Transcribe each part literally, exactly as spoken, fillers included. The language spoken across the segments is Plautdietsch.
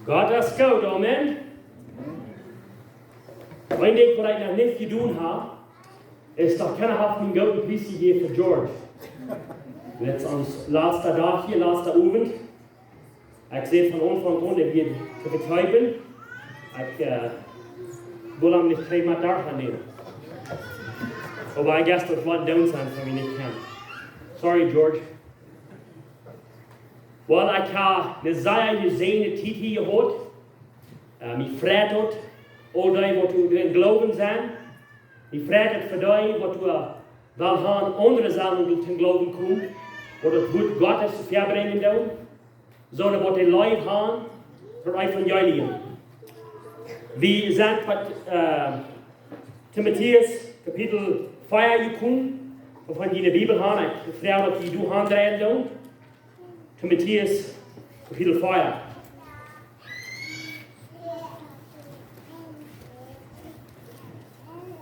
Gott es goot, amen. Een Dinkj waut ekj noch nich jedonen hab, es daut ekj noch hab een gooden Pries jejäft fa George. Dit es ons latsta Dach hia, latsta Owent. Ekj säd von Aunfank aun, ekj woa to vekjeepen. Ekj, äh, wull am nich twee Mol doa han nämen. Oba I guess daut woat doonen sennen, wan wie nich kjennen. Sorry, George. Well, ekj hab eene sea jesäajende Tiet hia jehaut. Äh, mie freit daut, aul dee waut doa em Gloowen sent. Mie freit daut fa dee waut doa well han aundre sellen doa toom Gloowen komen, waut daut Wuat Gottes väabrinjen doonen, sonda waut dee leew han fa daut Evangelium. Wie sent bie, äh, Timotäus Kapitel vea jekomen, waut jie en de Bibel han, ekj froag daut jie doa han dreien doonen. Timotäus Kapitel vea.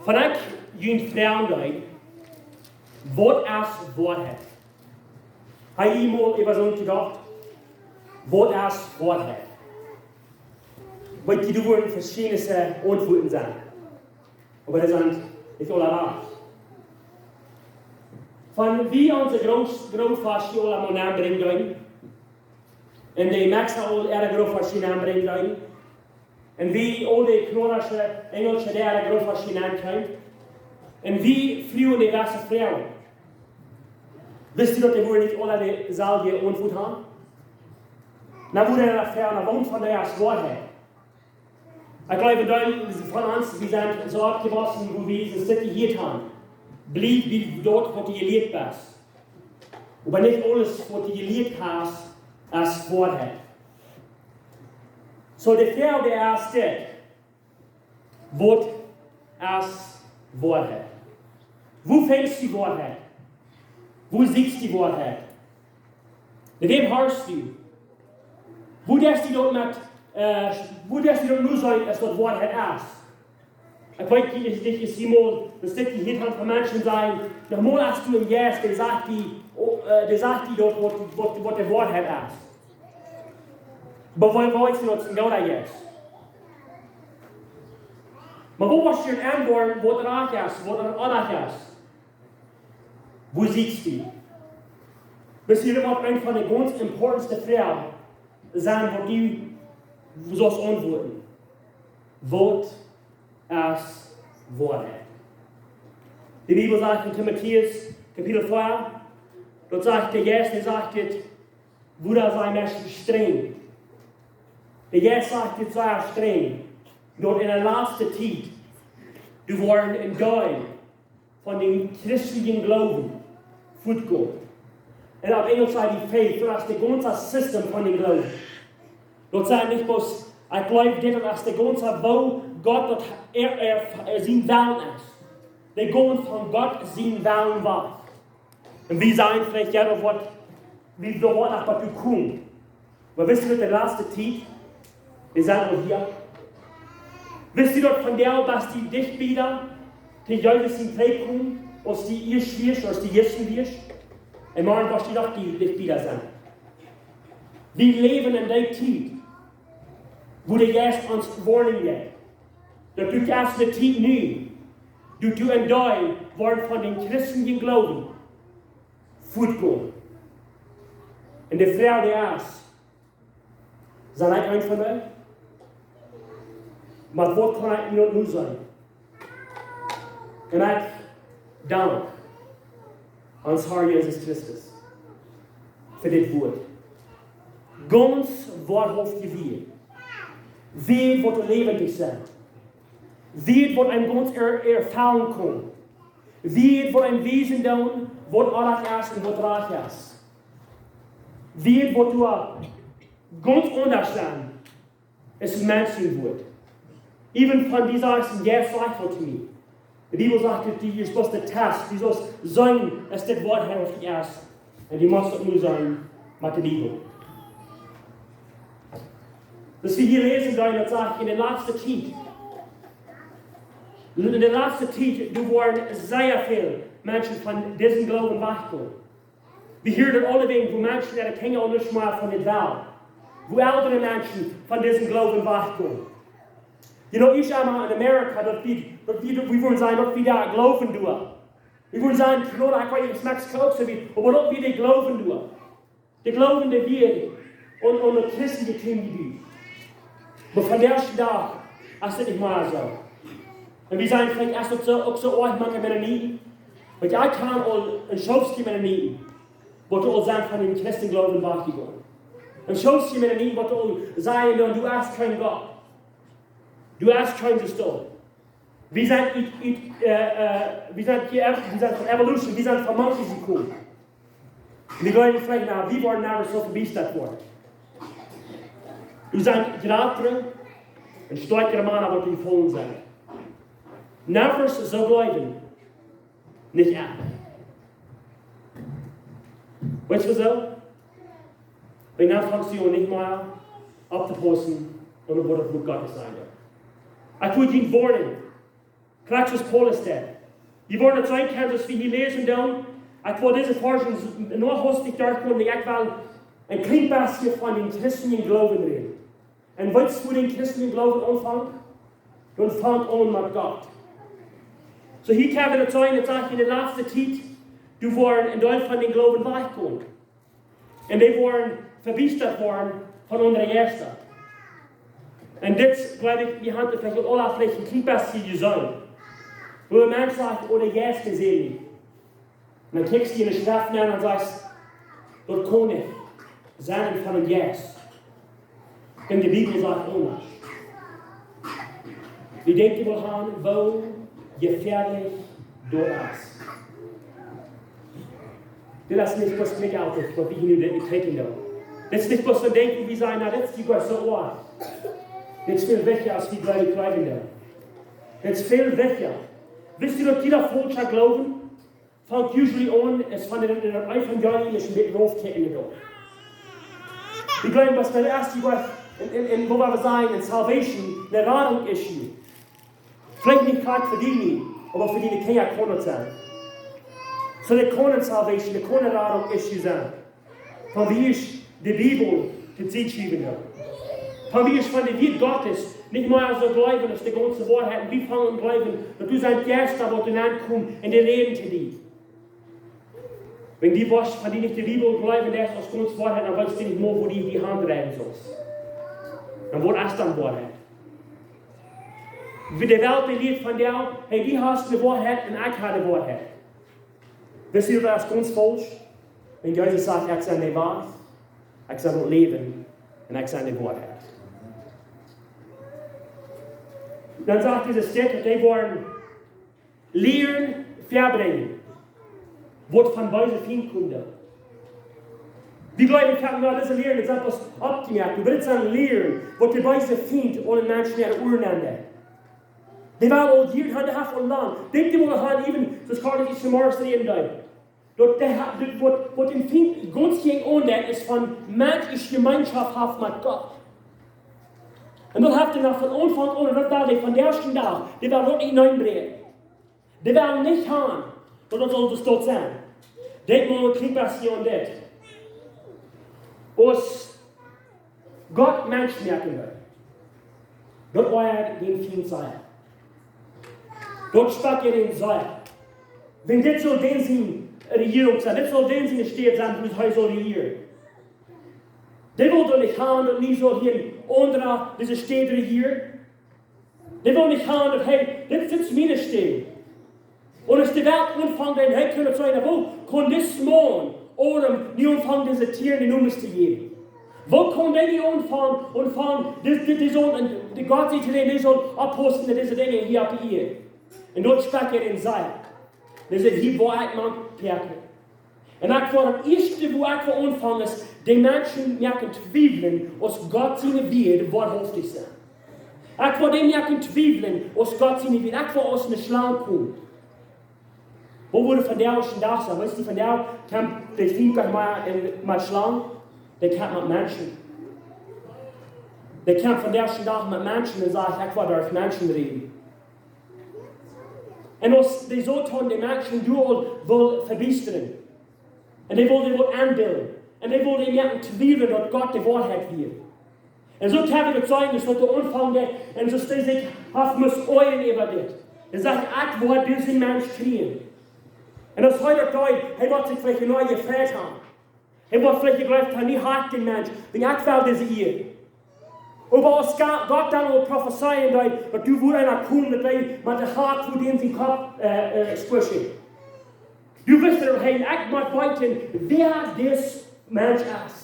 Wan ekj junt froagen deed, waut es Woarheit? Hab jie mol äwa soont jedocht? Waut es Woarheit? Weet jie, doa woaren veschiedne Auntwuaten sennen. Oba dee sent nich aula rajcht. Wan wie onse Groot-, Grootvodasch aula mol nenbrinjen, un de Mexa aul äare Grootvodasch nenbrinjen, un wie aul de Knuadische, Enjelsche äare Grootvodasch nenkjeemen, un wie fruagen de Wesse froagen. Wist jie daut dee woaren nich aula deeselwje Auntwuat han? Na, woat eena froagen, na, waut von dee es Woarheit? Ekj jleew, daut von ons, wie sent soo oppjewossen, woo wie soo Stekj jehieet han. Bliew bie daut, waut du jelieet best. Oba nich aules, waut du jelieet hast, es Woarheit. Soo, de Froag es dit: Waut es Woarheit? Wua finjst du Woarheit? Wua sieekjst du Woarheit? Met wäm horchst du? Wua deist du daut met, äh, wua deist du daut nu sennen, aus daut Woarheit es? Ekj weet nich, es, es jie mol, daut dit hia von Menschen sennen, noch mol aus du een Jeist, dee sajcht die, oh, äh, dee sajcht die daut, waut, waut, waut de Woarheit es. Oba woo, woo es daut een gooda Jeist? Oba woo woascht du aunwoaren, waut rajcht es, waut onrajcht es? Wua sieekjst du? Wist jie, daut woat eene von de gaunz importantste Froagen sennen, waut du sust auntwuaden. Waut es Woarheit? De Bibel sajcht en Timotäus, Kapitel vea, doa sajcht de Jeist, dee sajcht dit, woo daut sent Menschen strenj. De Jeist sajcht dit sea strenj, daut en de latste Tiet, doa woaren een Deel von dän christlichen Gloowen fuatgonen. Un opp Enjelsch sajcht dee faith, daut es daut gaunze System von dän Gloowen. Daut sent nich bloos, ekj jleew dit, daut es daut gaunze, woo Gott daut äa, äa, äa sien Wellen es. Dee gonen von Gott sien Wellen wajch. Un wie sajen veleicht, jo, daut woat, wie, daut woat noch waut komen. Oba wist jie, daut de latste Tiet, wie sent aul hia. Wist jie, daut vondoag best du dichta bie to Jesus sien Trigj komen, aus du ieescht wieescht, aus du jistren wieescht? Un morjen woascht du noch dichta bie sennen. Wie läwen en dee Tiet, wua de Jeist ons woarnen jeft. Daut du aus de Tiet nu, daut du een Deel woascht von dän christlichen Gloowen fuatgonen. Un de Froag es, sie ekj eena von dee? Oba waut kaun ekj nu, nu sennen? Un ekj dank onsen Herr Jesus Christus fa dit Wuat. Gaunz woarhauftich wia. Wie waut läwendich sent. Wie waut eenem gaunz er-, erfaulen kaun. Wie waut eenem wiesen doonen, waut orrajcht es un waut rajcht es. Wie waut doa gaunz aundasch sent aus Menschen Wuat. Even von dee sajcht, Jesus sajcht to mie. De Bibel sajcht, daut du, du sust de Test, du sust seenen, aus dit Wuat hee opp die es. Un du motst daut nu seenen met de Bibel. Daut wie hia läsen, daut sajcht en de latste Tiet. En de latste Tiet, doa woaren sea väl Menschen von disen Gloowen wajchgonen. Wie hieren daut aulawäajen, woo Menschen äare Kjinja aunschmeißen von dit Welt. Woo eldre Menschen von disen Gloowen wajchgonen. You know, ekj emma en Amerika, daut wie, daut wie, wie wudden sajen, daut wie doa Gloowen doonen. Wie wudden sajen, Bruda, ekj weet nich, schmakjt uk soo wie, oba daut wie dän Gloowen doonen. Dän Gloowen, dän wie aun, aun de Christen jekjräajen haben. Oba vondoag dän Dach es daut nich mea soo. Un wie sajen veleicht, es daut soo, uk soo oajch met de Mennoniten? Wiels ekj kjan aul een Schopskje Mennoniten, waut aul sent von dän Christengloowen wajchjegonen. Een Schopskje Mennoniten, waut aul sajen, no, du hast kjeen Gott. Du hast kjeen Gott. Wie sent, wie, wie, äh, äh, wie sent hia, wie sent von Evolution, wie sent von Monkeys jekomen. Un dee jleewen veleicht, na, wie woaren never soo vebiestat woaren. Du sent jratre un stoakjre Mana, waut dee jefungen sent. Never soo jleewen. Nich ea. Weetst du soo? Wiels dan fangst du aun nich mea opptopaussen un waut daut Wuat Gottes sajcht. Ekj wull die woarnen. Krakjt soo aus Paulus deed. Dee woarnen daut sennen kjennen, daut wie hia läsen doonen. Ekj wull dise Varsch noch hastich derchgonen, ekj well een kjlien bät von dän christeljen Gloowen räden. Un weetst du, woo dän christeljen Gloowen aunfangt? Daut fangt aun met Gott. Soo hia kjenn wie daut seenen, daut sajcht en de latste Tiet, doa woaren een Deel von dän Gloowen wajchkomen. Un dee woaren vebiestat woaren von onse Jeista. Un dit, jleew ekj, wie haben daut veleicht aul veleicht een kjlien bät jeseenen. Woo een Mensch sajcht, oh, de Jeist es en mie. Un dan kjikjst du en de Schreft nenn un sajchst, daut kaun nich sennen von een Jeist. Un de Bibel sajcht aundasch. Wie denkjen, wie haben, woo jefäadlich daut es. Dit es nich bloos Kjlikj, waut wie hia nu denkjen kjikjen doonen. Dit es nich bloos een Denkjen, woo wie sajen, na, dit es nich bloos soo oajch. Dit es väl wichtja, aus wie jleewen, jleewen doonen. Dit es väl wichtja. Weetst du, daut jieda faulscha Gloowen fangt usually aun, es von de, de Evangelium es een bät raufkjikjen doa. Wie jleewen, waut daut ieeschte Wuat en, en, en, woo wie sajen, en salvation, een Radunk-Issue. Veleicht nich krakjt fa die, oba fa diene Kjinja kaun daut sennen. Soo, daut kaun een salvation, daut kaun een Radunk-Issue sennen. Von wie ekj de Bibel to Sied schuwen doo. Von wie ekj von daut Wuat Gottes nich mea soo jleewen aus de gaunze Woarheit. Un wie fangen aun jleewen, daut du sent Jeista, waut doa nenn komen un dee räden to die. Wan du waut von die nich de Bibel jleewen deist aus gaunz Woarheit, dan weetst du nich mea, woo du die aundreiwen saust. Un waut es dan Woarheit? Woo de Welt, dee lieet von die, hey, du hast de Woarheit un ekj hab de Woarheit. Weetst du, daut es gaunz faulsch? Wan Jesus sajcht, ekj sie de Woarheit, ekj sie daut Läwen un ekj sie de Woarheit. Dan sajcht dise Städ, daut dee woaren Lieren väabrinjen, waut von beese Fient kjemt. Wie jleewen, ekj hab nu dise Lieren, daut es oppjemoakt. Oba dit sent Lieren, waut de beese Fient aun een Mensch nenn nennt. Dee woaren aul hia aun de Haft aun Land. Denkj die mol aun, even, daut Gott nich Morjes räden deed. Daut dee ha-, daut waut, waut een Fient gaunz jinkj aun, daut es von Mensch Jemeenschoft haben met Gott. Un daut haft hee noch von Aunfank aun, un daut well hee vondoag dän Dach, dee well daut nich nenbrinjen. Dee well nich haben, daut daut saul daut sennen. Denkj mol een kjlien bät aun dit. Aus Gott Mensch moaken deed, daut wia dän Fient sea. Daut spakj dän sea. Wan dit saul dän siene Rejierunk sennen, dit saul dän siene Städ sennen, wua hee saul rejieren. Dee wull daut nich haben, daut nu saul hia een aundra dise Städ rejieren. Dee wull nich haben, daut, hey, dit es miene Städ. Un aus de Welt aunfunk, dan, hey, kunn et sennen, woo kaun dis Maun, ooda nu aunfangen dise Tieren de Nomes to jäwen? Woo kaun dee nu aunfangen, aunfangen, dit, dit, dee saul, un de Gott säd to dän, dee saul oppaussen met dise Dinja hia opp de Ieed? Un daut spakj hee dän sea. Dee säd, hia woa ekj mau päakjen. Un ekj wull daut ieeschte, wua ekj wull aunfangen, es, de Menschen moaken twiewlen, aus Gott siene Wieed woarhauftich sent. Ekj wull dee moaken twiewlen, aus Gott siene Wieed, ekj wull aus eene Schlang komen. Woo wudd vondoag dän Dach sennen? Weetst du, vondoag kjemt de Fient nich mea en, met Schlangen, dee kjemt met Menschen. Dee kjemt vondoag dän Dach met Menschen un sajcht, ekj wull derch Menschen räden. Un aus de Soton de Menschen doa wull vebiestren. Un dee wull dee waut enbillen. Un dee wull dee moaken twiewlen, daut Gott de Woarheit wia. Un soo kjenn wie daut seenen, daut es waut de Aunfank deit. Un soo steit sikj, haft must oilen äwa dit. Hee sajcht, ekj woa disen Mensch kjrieen. Un aus hee daut deed, hee woat sikj veleicht noch jefreit haben. Hee woat veleicht jejleeft haben, nä, ekj dän Mensch, wan ekj well dise Ea. Oba aus Ga-, Gott dan uk profezeien deed, daut doa wudd eena komen, daut hee met de Hack wudd dän sien Kopp, äh, äh, squishen. Doa wist hee, ekj mott weeten, wäa dis Mensch es.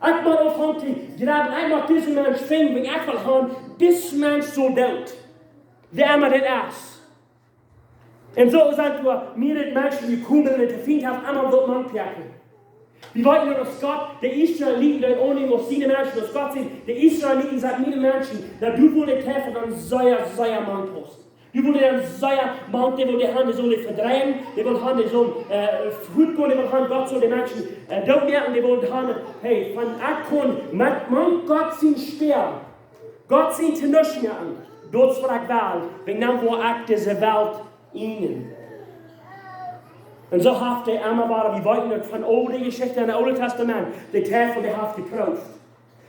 Ekj mott aunfangen to jleewen, ekj mott disen Mensch finjen, wan ekj well haben, dis Mensch saul doot. Wäa emma dit es. Un soo sent doa mea Menschen jekomen un de Fient haft emma wult mank pekjen. Wie weeten daut aus Gott de Israeliten deed aunnämen aus siene Menschen, aus Gott säd, de Israeliten sent miene Menschen, daut doa wudd de Teufel dan sea, sea mank paussen. Doa wudd dan sea mank, dee wull dee haben, dee sull dee vedreien, dee wull haben, dee sull, äh, goot gonen, dee wull haben, Gott sull de Menschen, äh, doot moaken, dee wull haben, hey, wan ekj kunn met mank Gott sien Sperr, Gott sien to nuscht moaken, daut es waut ekj well, wan dan woa ekj dise Welt ieejnen. Un soo haft hee emma wada, wie weeten daut von aul de Jeschichten em Oolen Tastament, de Teufel, dee haft jeprooft.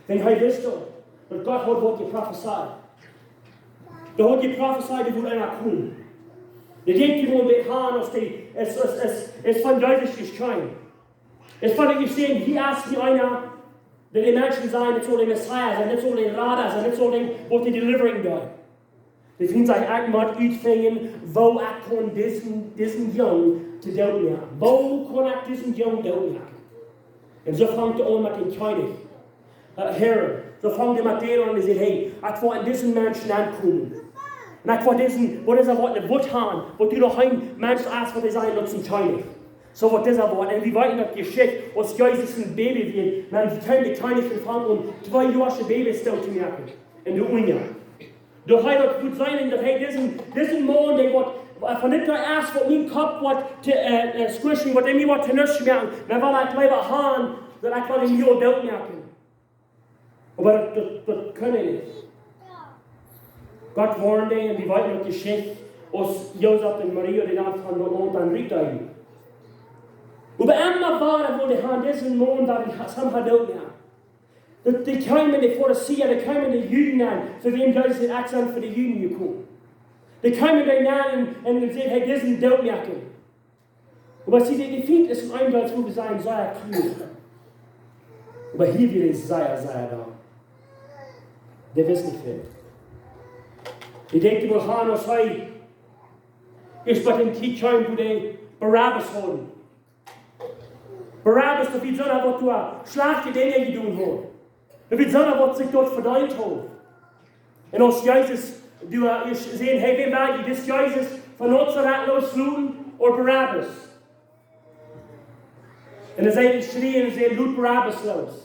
Wan hee wist daut, daut Gott haud waut jeprofezeit. Dee haud jeprofezeit, doa wudd eena komen. Dee denkjt, dee wudd bie haben, aus dee, es, es, es, es von Jesus jeschräwen. Es von dee jeschräwen, hia es nu eena, dee de Menschen sajen, daut saul de Messias sennen, daut saul de Rada sennen, daut saul de, waut de delivering deed. Dee Fient säd, ekj mott utfinjen, woo ekj kunn disen, disen Jung to doot moaken. Woo kunn ekj disen Jung doot moaken? Un soo fangt hee aun met dän Kjennich. Äh, Herod, soo fangt hee met dän aun un säd, hey, ekj woa aun disen Mensch nenkomen. Un ekj woa disen, waut es daut, waut ne Wut haben, waut doa noch een Mensch es, waut hee sajen, daut es een Kjennich. Soo woat disa woaren. Un wie weeten daut Jeschicht, aus Jesus een Baby wia, dan kjeem de Kjennich von aun, twee Joa aule Babys doot to moaken. En de Unja. Doa hee daut wudd seenen, daut hee disen, disen Maun, dee woat, äh, von dit Joa ieescht woat mien Kopp woat to, äh, äh, squishen, woat hee mie woat to nuscht moaken, dan well ekj leewa haben, daut ekj well dän Jung doot moaken. Oba daut, daut, daut kunn hee nich. Gott woarnd dee, un wie weeten daut Jeschicht, aus Josef un Maria dee dan von daut Launt dan rut deeden. Oba emma wada wull hee haben, disen Maun, daut hee somehow doot moaken. Daut dee kjeemen, de Farisäa, dee kjeemen de Juden aun, fa wäm Jesus säd, ekj sie fa de Juden jekomen. Dee kjeemen doa aun un, un säden, hey, disen doot moaken. Oba see, de Fient es een Deel, wua wie sajen, sea kluak. Oba hia wia hee sea, sea domm. Dee wist nich väl. Dee denkjt, wie gonen aus hee. Es bie dän Tiet kjeem, wua dee Barabbas hauden. Barabbas, daut wia soona, waut doa schlajchte Dinja jedonen haud. Daut wia soona, waut sikj doa vedeent haud. Un aus Jesus, dee, äh, es säd, hey, wäm well jie, dis Jesus von Nazaret loosloten ooda Barabbas? Un dan säd hee, schrie un säd, lot Barabbas loos.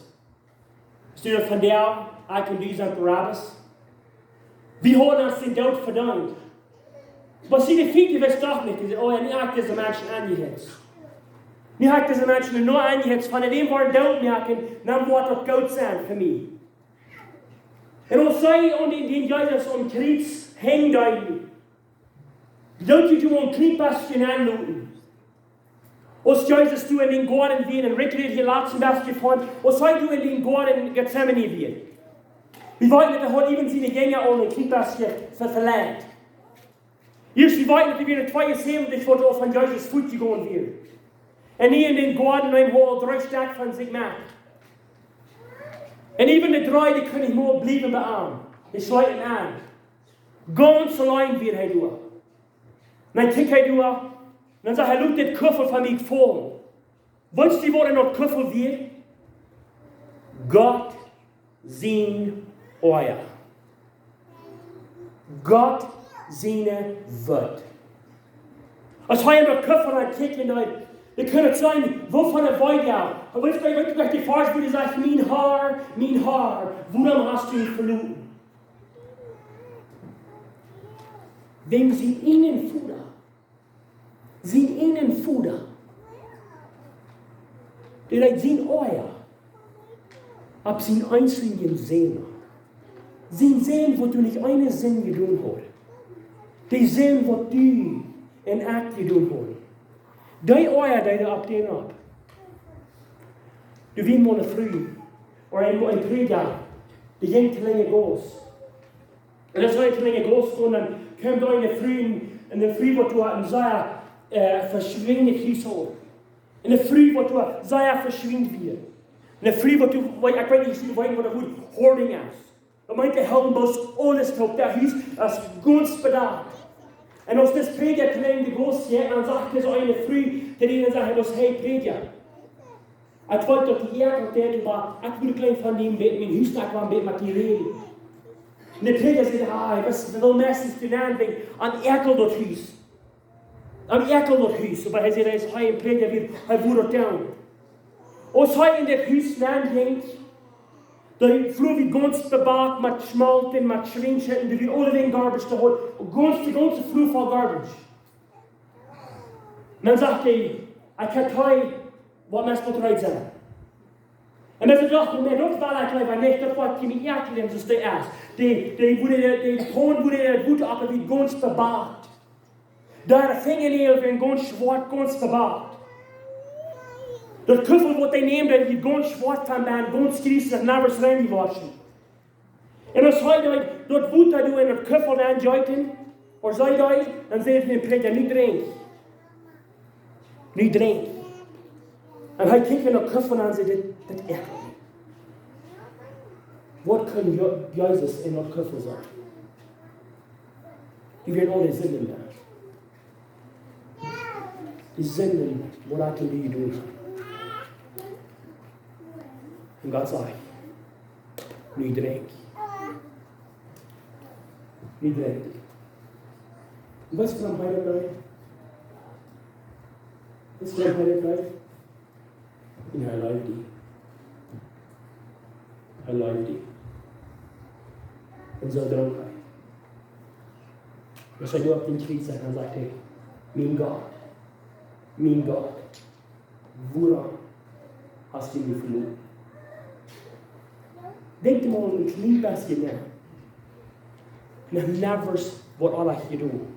Soo daut von doa, ekj un du sent Barabbas. Wie hauden ons dän Doot vedeent. Oba see, de Fient wist doch nich, dee säd, oh jo, nu hab ekj dise Menschen aunjehitzt. Nu hab ekj dise Menschen noch aunjehitzt, von dän woaren doot moaken, dan woat daut goot sennen fa mie. Un aus see aun dän, dän Jesus aum Kjriez henjen deeden, deeden see doa een kjlien bät aunloten. Aus Jesus doa en dän Goaden wia, un Rick haft hia latst een bät von, aus hee doa en dän Goaden Getsemane wia. Wie weeten, daut hee haud äwent siene Jinja aul een kjlien bät ve-, veleicht. Ieescht, wie weeten, daut hee wia tweeunsäwentich, waut aul von Jesus fuatjegonen wia. Un hia en dän Goaden, un hee haud dree Stekj von sikj met. Un äwent de dree, dee kunnen nich mea bliewen bie am. Dee schleepen am. Gaunz auleen wia hee doa. Dan kjikjt hee doa, dan sajcht hee, lot dit Kuffel von mie faulen. Weetst du, waut en daut Kuffel wia? Gott sien Oaja. Gott siene Wut. Aus hee en daut Kuffel ankjikjt, dan, dan kunn et sennen, woo von de Wut, jo. Oba weetst du, weetst du, de Varsch, wua dee sajcht, mien Har, mien Har, wuarom hast du mie veloten? Wäajen sien eenen Voda. Sien eenen Voda. Dee läd sien Oaja opp sien eensjen Sän. Sien Sän, waut doa nich eene Sind jedonen haud. Dee Sind, waut du un ekj jedonen hauden. Dee Oaja, dee doa opp dän opp. Doa wia mol eene Fru, ooda een, een Prädja, Dee jinkj to lenja Gauss. Un aus hee to lenja Gauss kunn, dan kjeem doa eene Fru, eene Fru waut doa een sea, äh, veschwinjt Hushalt. Eene Fru waut doa sea veschwinjt wia. Eene Fru waut doa, waut, ekj weet nich, aus jie weeten waut daut Wuat hoarding es. Daut meent, dee hauden bloos aules toop, daut Hus es gaunz bedacht. Un aus dis Prädja to lenja Gauss jinkj, dan sajcht dise eene Fru to dän, dan sajcht hee bloos: "Hey Prädja, ekj weet daut die Ieed opp dit, oba ekj wudd kjlien von dien bät, mien Hus, ekj wull een bät met die räden." Un de Prädja sajcht: "Ah, ekj wudd, wudd meistens die nenn, wäajen am äakjelt daut Hus. Am äakjelt daut Hus." Oba hee sajcht, hee es een Prädja, hee, hee wudd daut doonen. Aus hee en daut Hus nenn jinkj, de Flua wia gaunz bebaut met Schmolt un met Schwienschit un doa wia aulewäajen garbage to hoolen. Gaunz, de gaunze Flua voll garbage. Un dan sajcht hee: "Ekj hab hia waut mott reed sennen." Un dan docht hee: "Nä, daut well ekj leewa nich, daut woat mie nich äakjlen, soo aus dee es." Dee, dee wudd, dee Ton wudd, daut wudd opp, wia gaunz bebaut. Doa de Finjanäajel wieren gaunz schwoat, gaunz bebaut. Daut Kuffel waut hee neem, daut wia gaunz schwoat von bennen, gaunz gries, daut never rein jewoschen. Un aus hee daut, daut Wota doa en daut Kuffel nenn jeeten, ooda see deed, dan säd hee to dän Prädja: "Nu drinkj. Nu drinkj." Un hee kjikjt en daut Kuffel nenn un säd: "Dit, dit äakjelt mie." Waut kunn Je-, Jesus en daut Kuffel seenen? Dee wieren aule Sinden doa. De Sinden, waut ekj en die jedonen hab. Un Gott sajcht: "Nu drinkj. Nu drinkj." Un weetst du, wuarom hee daut deed? Weetst du, wuarom hee daut deed? Un hee leeft die. Hee leeft die. Un soo drunk hee. Aus hee doa opp dän Kjriez sajcht, dan sajcht hee: "Mien Gott, mien Gott, wuarom hast du mie veloten?" Denkj mol een kjlien bät no. Noch niemols waut oajch jedonen.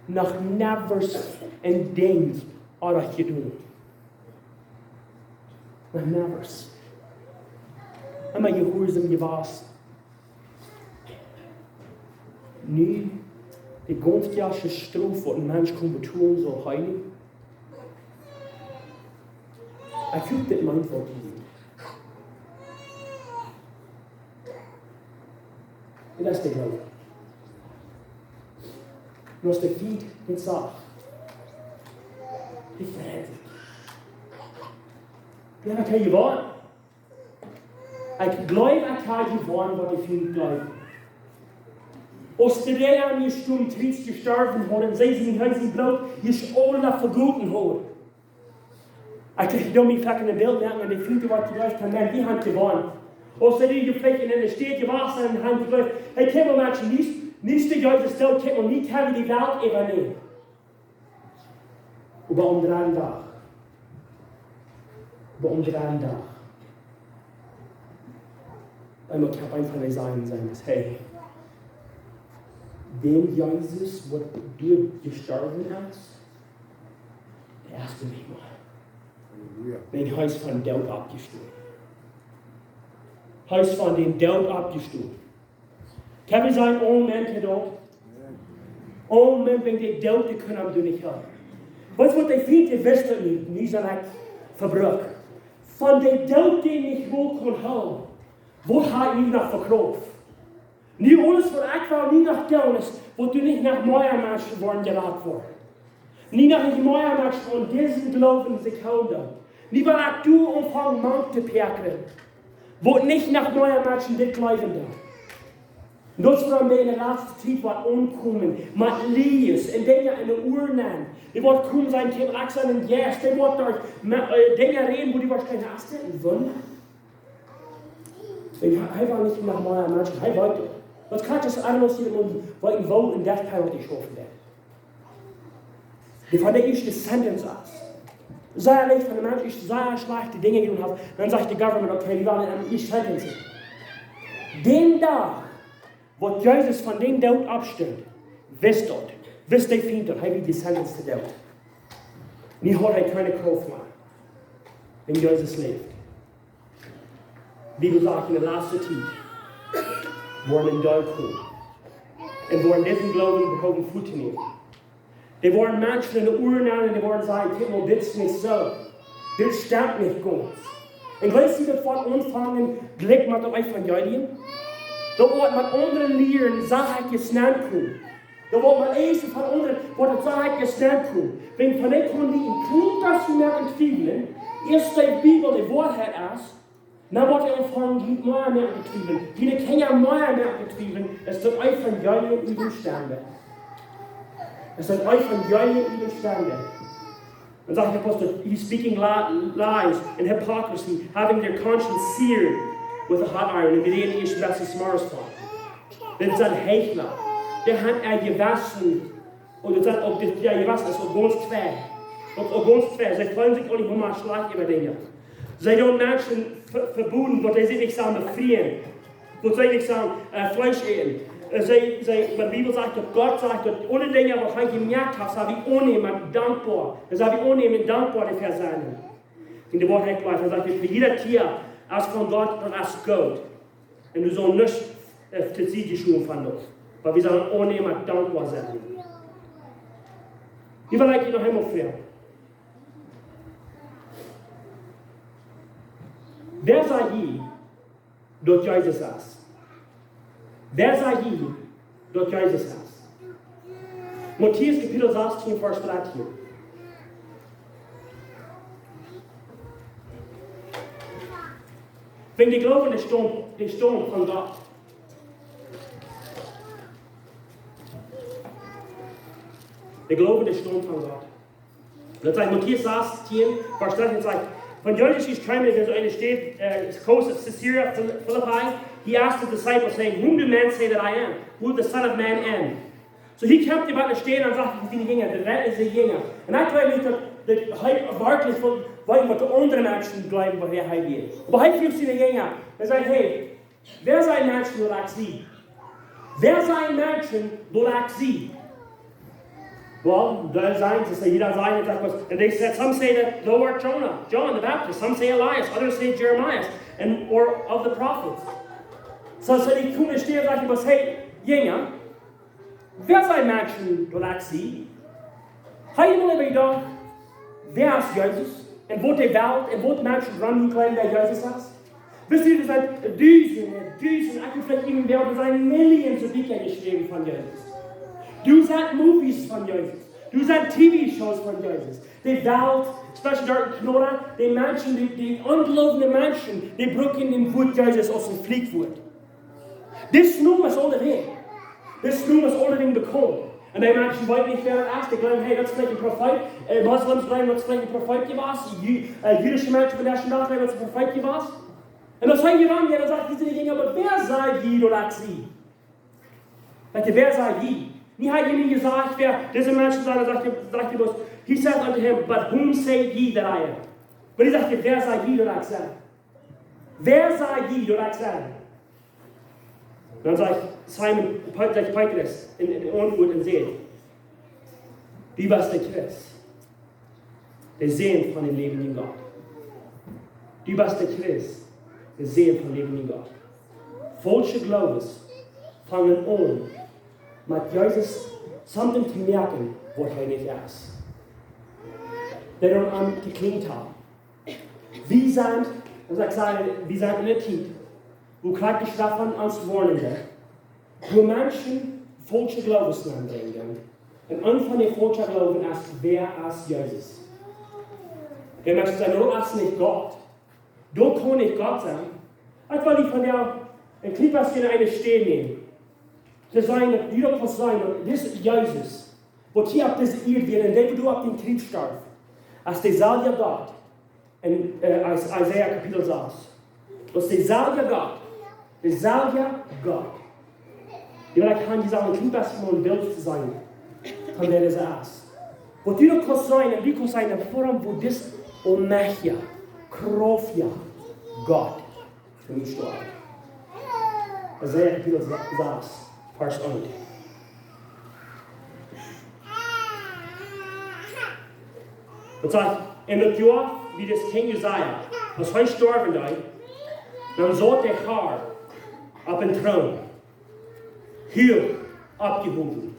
Noch niemols een Dinkj oajch jedonen. Noch niemols. Emma jehuarsom jewast. Nu, de gaunze Strof waut een Mensch kaun betolen, saul hee nu. Ekj hab dit mien Wort hia. Un daut es de Gloowen. Un aus de Fiend dit sajcht, ekj veräd die. Jo, dan kaun je woaren. Ekj gloow, ekj hab jewonnen waut de Fiend jleeft. Aus de Rea mie stum Kjriez jestorwen haud un see sien, hee sien Bloot es aula vegoten haud. Ekj kjrieech doa mie foaken een Bilt moaken un de Fiend waut jleeft, dan, Maun, wie haben jewonnen. Aus see die veleicht en eene Städ jewast un haben jejleeft, hee, kjikj mol, Menschen, nich, nich de Jesus doot, kjikj mol, nich haben de Welt äwanämen. Oba aum dredden Dach. Oba aum dredden Dach. Eemol, ekj hab eent von de Sachen jeseenen, es, hey, dee Jesus waut doa jestorwen es, dee es doa nich mea. Halleluja. Nä, hee es vom Doot oppjestonen. Hee es vom Doot oppjestonen. Kjenn wie sajen Amen to daut? Amen, wan de Doot dee kunn am doa nich hoolen. Weetst waut, de Fiend, dee wist daut nich, nu sie ekj vebrukt. Wan de Doot dee nich mea kunn hoolen, waut hab ekj nu noch fa Krauft? Nu aules waut ekj well nu noch doonen es, waut doa nich noch mea Menschen woaren jerat woaren. Nu noch nich mea Menschen aun disen Gloowen sikj hoolen. Nu well ekj doa aunfangen mank to päakjren. Waut nich noch mea Menschen dit jleewen doonen. Un daut es wuarom wie en de latste Tiet waut aunkomen, met Liees un Dinja en de Uaren. Dee waut komen sajen, kjeem ekj sajen, yes, dee waut doa met, äh, Dinja räden, wua du woascht denkjen, es dit een Wunda? Hee, hee well nich noch mea Menschen, hee weet daut. Daut krakjt soo aus hia, wan, wan een Wunda en death penalty schaufen deit. Dee von de ieeschte sentence es. Sea leicht von de Mensch es sea schlajchte Dinja jedonen haft, dan sajcht de government, okay, wie wellen am ieescht sentencen. Dän Dach, waut Jesus von dän Doot oppstunt, wist daut, wist de Fiend daut, hee wia jesentenced to Doot. Nu haud hee kjeene Krauft mea. Wan Jesus läft. Bibel sajcht en de latste Tiet, woaren en Deel komen. Un woaren disen Gloowen proowen fuat to nämen. Dee woaren Menschen enne Uaren aun un dee woaren sajen: "Kjikj mol, dit es nich soo. Dit stemt nich gaunz." Un jlikj aus daut woat aunfangen, jlikj met daut Evangelium, daut woat met aundre Lieren, saj ekj, jesnent komen. Daut woat met eent von aundre, woat daut, saj ekj, jesnent komen. Wan von dee kaun die een kjlien bät mea twiewlen, es de Bibel de Woarheit es, dan woat hee aunfangen, die mea un mea to twiewlen. Diene Kjinja mea un mea to twiewlen, es daut Evangelium äwastanden. Es daut Evangelium äwastanden. Dan sajcht de Apostel: "He's speaking li-, lies and hypocrisy, having their conscience seared with a hot iron." Un wie räden hia een bät smartphone. Dit sent Heichla. Dee haben äa Jewessen, un dit sent uk, dit, jo, Jewessen es uk gaunz twei. Uk, uk gaunz twei. See feelen sikj uk nich mea schlajcht äwa Dinja. See doonen Menschen ve-, vebooden, waut see sikj nich sellen befrieen. Waut see nich sellen, äh, Fleesch äten. Äh, see, see, de Bibel sajcht daut, Gott sajcht daut, aule Dinja, waut hee jemoakt haft, sell wie aunnämen met dankboa. Un sell wie aunnämen un dankboa doafäa sennen. Un de Woarheit jlikj, dan sajcht hee, fa jieda Tia es von Gott, daut es goot. Un wie sellen nich, äh, to Sied schowen von daut. Oba wie sellen aunnämen met dankboa sennen. Wie wellen hia noch eemol froagen: Wäa sent jie, daut Jesus es? Wäa sent jie, daut Jesus es? Matäus Kapitel sastieen, Varsch dartieen. Wan de Gloowen, dee staumt, dee staumt von Gott. De Gloowen, dee staumt von Gott. Daut sajcht Matäus sastieen, Varsch dartieen, daut sajcht: "Von Johannes es kjeem, en eene Staut, äh, coast of Caesarea Phil-, Philippi, he asked the disciples, saying, 'Whom do men say that I am? Who the Son of Man am?'" Soo, hia kjemt hee bie eene Staut un sajcht to siene Jinja, de Rest es de Jinja. Un ekj weet nich, daut, daut hee werkjlich von, weet, waut de aundre Menschen jleewen, wäa hee wia. Oba hee fruach siene Jinja. Hee säd: "Hey, wäa sent Menschen, daut ekj sie? Wäa sent Menschen, daut ekj sie?" Well, dee säden, see säden, jieda säd, daut waut, and they said, "Some say that thou art Jonah, John the Baptist, some say Elias, others say Jeremiah, and, or of the prophets." Soo, soo dee kjeemen stell, sajcht hee: "Hey, Jinja, wäa sent Menschen, daut ekj sie?" Hab jie mol äwajedocht, wäa es Jesus? Un waut de Welt, un waut Menschen rom jleewen, wäa Jesus es? Wisst jie, doa sent Dusende, Dusende, ekj wudd veleicht eenen, doa sent Millions Bieekja jeschräwen von Jesus. Doa sent Movies von Jesus. Doa sent T V-Shows von Jesus. De Welt, especially doa en Kanada, de Menschen, dee, dee onjleewje Menschen, dee brucken daut Wuat Jesus aus een Fluchwuat. Dis Nomen es aul de Welt. Dis Nomen es aul de Welt bekaunt. Un dee Menschen weeten nich, wäa daut es. Dee jleewen, hey, daut es veleicht een Profeet. Äh, Moslems jleewen, daut es veleicht een Profeet jewast. Ju-, äh, jüdische Menschen von disen Dach jleewen, daut es een Profeet jewast. Un dan sent see dan, jo, dan sajcht dise Dinja: "Oba wäa sent jie, daut ekj sie?" Weet jie, wäa sent jie? Nich hab ekj junt jesajcht, wäa dise Menschen sent, dan sajcht hee, sajcht hee bloos, he said unto him, "But whom say ye that I am?" Oba hee sajcht: "Wäa sent jie, daut ekj sie?" Wäa sent jie, daut ekj sie? Dan sajcht Simon, Pe-, sajcht Petrus en, en Auntwuat un sajcht: "Du best de Christ, de Sän von dän läwendjen Gott. Du best de Christ, de Sän von dän läwendjen Gott." Faulsche Gloowes fangen aun, met Jesus something to moaken, waut hee nich es. Dee doonen am to kjlien hoolen. Wie sent, aus ekj säd, wie sent en eene Tiet, wua krakjt de Schreft ons woarnen deit, wua Menschen faulsche Gloowes nenbrinjen. Un eent von dee faulsche Gloowen es: "Wäa es Jesus?" Dee Menschen sajen: "Daut es nich Gott. Daut kaun nich Gott sennen." Ekj well die vondoag een kjlien bät en eene Städ nämen. To sajen, daut du daut kaust seenen, daut dis Jesus, waut hia opp dise Ieed wia, un dee, waut doa opp dän Kjriez storf, es deeselwja Gott en, äh, Is-, Jesaja Kapitel sas. Daut es deeselwja Gott. Deeselwja Gott. Jo, ekj kaun die sajen, du best mau een Bilt to seenen von wäa dis es. Waut du noch kaust seenen, un du kaust seenen, wuarom, woo dis aulmajchtja, krauftja Gott fa mie storf. Jesaja Kapitel sas, Varsch eent. Daut sajcht: "En daut Joa, wua dis Kjint Jesaja, aus hee storwen deed, dan saut de Har opp een Troon, hia oppjehowen.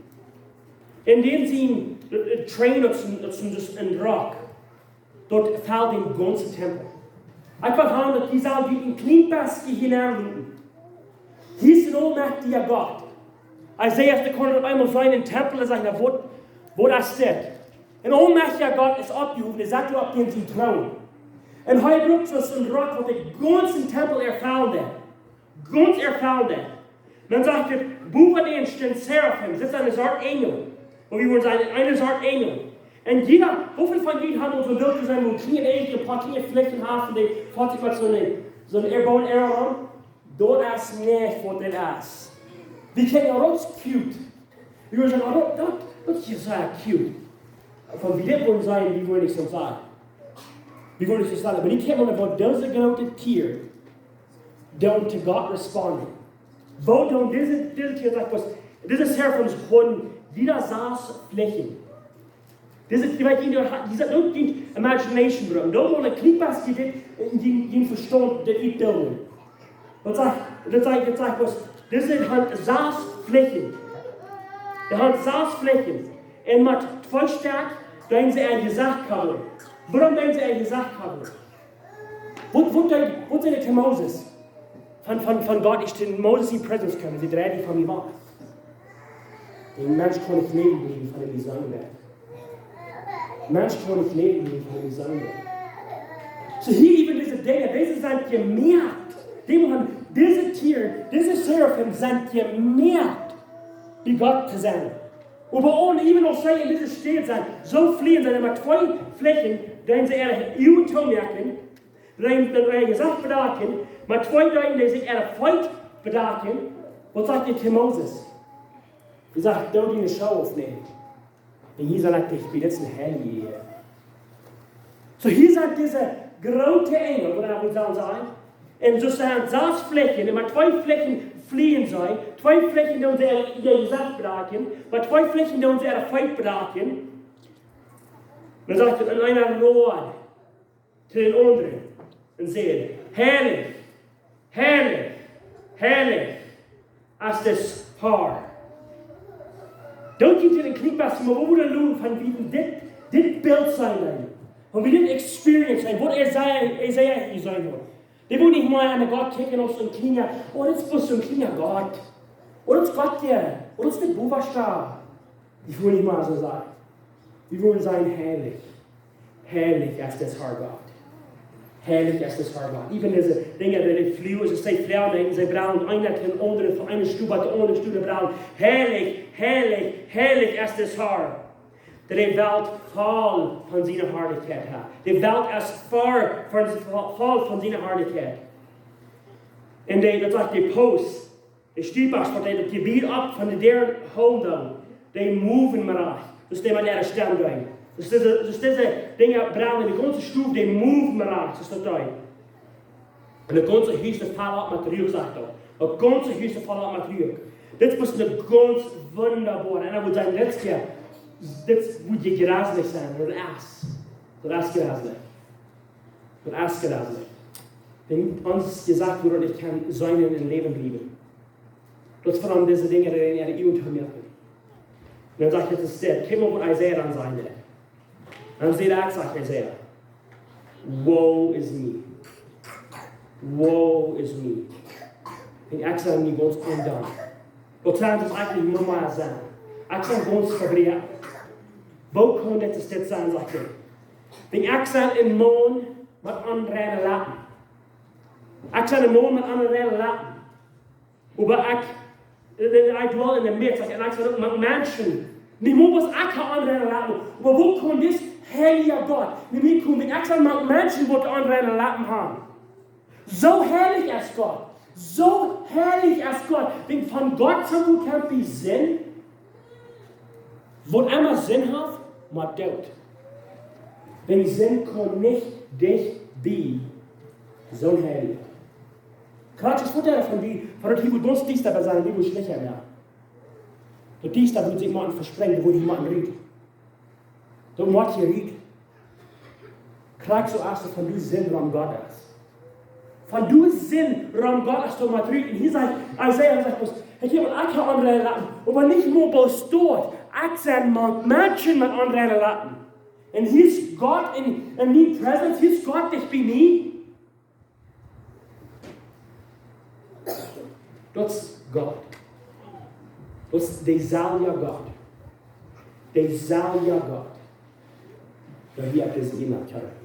Un dän sien, äh, Troon, daut es een, daut es een, daut es een Rock, daut felt dän gaunzen Tempel. Ekj well haben, daut jie sellen een kjlien bät hia nenloten. Hia es een aulmajchtja Gott. Jesaja, dee kunn opp eemol seenen, een Tempel, un sajcht: "Na, waut, waut es dit?" Een aulmajchtja Gott es oppjehowen, hee sat doa opp dän sienen Troon. Un hee brukt soo een Rock, waut dän gaunzen Tempel erfelt. Gaunz erfelt. Dan sajcht et, bowen dän stunden Seraphim, daut es eene Sort Enjel. Oba wie wudden sajen, eene Sort Enjel. Un jieda, woo väl von junt haben aul soo een Bilt jeseenen, woo een kjlien Enjel, een poa kjliene Flichjen haft, un dee felt sikj met soo een, soo een airborne arrow aun? Daut es nich waut dit es. Wie kjennen, oh, daut es cute. Wie wudden sajen, oh, daut, daut, daut es sea cute. Von wie dit wudden sajen, wie wudden nich soo sajen. Wie wudden nich soo sajen. Oba dee kjennen, waut dise groote Tieren doonen to Gott responden. Woo doonen dise, dise Tieren, sajcht, waut, dise Seraphims hauden jieda sas Flichjen. Dise, dee, weet jie, dee haud, dee sat uk nich imagination brucken. Doa mott een kjlien bät dit, äh, jun, jun Vestaunt dit utbilden. Daut sajcht, daut sajcht, daut sajcht, waut, dise haud sas Flichjen. Dee haud sas Flichjen. Un met twee Stekj deeden see äa Jesecht coveren. Wuarom deeden see äa Jesecht coveren? Waut, waut deed, waut säd hee to Moses? Von, von, von Gott, aus hee to Moses siene presence kjeem, säd: "Drei die von mie wajch." Een Mensch kaun nich läwen bliewen von däm, dee soo wieet. Mensch kaun nich läwen bliewen von däm, dee soo wieet. Soo hia äwa dise Dinja, dise sent jemoakt. Dee haben, dise Tieren, dise Seraphim sent jemoakt, bie Gott to sennen. Oba uk, äwa aus see en dise Städ sent, soo fliehen see, met twee Flichjen, deeden see äare Uagen toomoaken, dan, dan äa Jesecht bedecken, met twee deeden see äare Feet bedecken. Waut sajcht hee to Moses? Hee sajcht: "Doo diene Schoh aufnämen. Un hia sent ekj, dit es een Heilja hia." Soo hia sent dise groote Enjel, waut wie sellen sajen. Un soo sent sas Flichjen, un met twee Flichjen fliehen see, twee Flichjen doonen see äa Jesecht bedecken, met twee Flichjen doonen see äare Feet bedecken. Dan sajcht et, un eena rieed to dän aundren un säd: "Heilich, heilich, heilich es de Har." Daut jeit een kjlien bät, oba wie wudden loten von wie dit, dit Bilt seenen, von wie dit experience seenen, waut Jesaja, Jesaja hia seenen haud. Dee wudden nich mea aun Gott kjikjen aus een kjliena, oh, daut es bloos een kjliena Gott. Oh, daut es Gott hia. Oh, daut es de Bowaschte. Ekj well nich mea soo sajen. Wie wudden sajen: "Heilich, heilich es de Har Gott. Heilich es de Har Gott." Äwa dise Dinja, dee, dee fliehen, aus see fliehen, un see brellen, eena to dän aundren, von eene Stow bat de aundre Stow brellen: "Heilich, heilich, heilich es de Har." De Welt voll von siene Harlichkjeit, ha. De Welt es voll von, voll von siene Harlichkjeit. Un dee, daut sajcht, de Post, de Stiepasch, waut dee daut Jebied opp von de Däaren hoolen doonen, dee moven met rajcht. Daut es dee met äare Stemm doonen. Daut es dise, daut es dise Dinja, braunen, de gaunze Stow, dee moven met rajcht, daut es daut doonen. Un daut gaunze Hus, daut felt opp met Ruak, sajcht et. Daut gaunze Hus, daut felt opp met Ruak. Dit es een gaunz wundaboara. Un dan woat daut nich, jo, dit woat jie jreslich sennen, daut es. Daut es jreslich. Daut es jreslich. Wan ons jesajcht woat, daut ekj kaun seenen un läwen bliewen. Daut es wuarom dise Dinja en äare Uagen toomoaken. Un dan sajcht et, es dit, kjikj mol waut Jesaja dan säd. Dan säd hee, sajcht Jesaja: "Woe is me. Woe is me. Ekj sie nu gaunz ondankboa. Waut saul daut eejentlich mol sennen? Ekj sie gaunz vebroaken. Woo kaun dit, es dit sennen?" sajcht hee. "Ekj sie een Maun met onreine Lappen. Ekj sie een Maun met onreine Lappen. Oba ekj, ekj, ekj dwal en de Midd, un ekj sie uk met Menschen. Nich mol waut ekj hab onreine Lappen. Oba woo kaun dis heilja Gott, nich mea kaun, ekj sie met Menschen waut onreine Lappen haben. Soo heilich es Gott. Soo heilich es Gott. Wan von Gott sien Wuat kjemt bie Sind, waut emma Sind haft, mott doot. Wan Sind kaun nich dicht bie soon Heilja. Krakjt es waut von die, von daut hia woat gaunz diesta sennen, dee woat schlajcht woaren. Daut diesta woat sikj motten vesprenjen, woat hia motten rut. Daut mott hia rut. Krakjt soo aus et von die Sind, wan Gott es. Von doa sent rom Gott es doa mau trigj. Un hia sajcht Jesaja, hee sajcht: "Ekj hab, ekj hab onreine Leppen, oba nich mau bloos daut. Ekj sie mank Menschen met onreine Leppen." Un hia es Gott en, en mien presence, hia es Gott dicht bie mie. Daut es Gott. Daut es deeselwja Gott. Deeselwja Gott. Daut hia es eena kjennen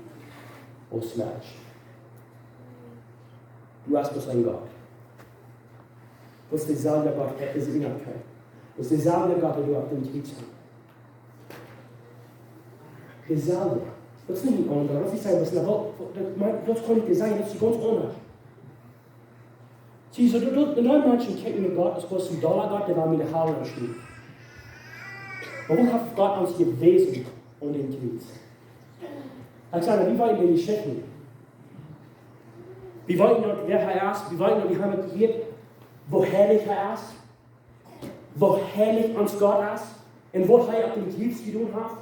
aus Mensch. Du hast bloos een Gott. Daut es deeselwja Gott, hee es eena kjennen. Daut es deeselwja Gott, dee doa opp dän Kjriez hunk. Deeselwja. Daut es nich een aundra. Daut es nich soo, daut es een, daut, daut, daut kaun nich sennen, daut es gaunz aundasch. See, soo, daut, daut, en dee Menschen kjikjen no Gott aus bloos een dolla Gott, dee well miene Hal beschriewen. Oba woo haft Gott ons jewäsen aun dän Kjriez? Ekj saj, wie weeten de Jeschichten. Wie weeten daut, wäa hee es. Wie weeten daut, wie hee met hieet, woo heilich hee es. Woo heilich ons Gott es. Un waut hee opp dän Kjriez jedonen haft.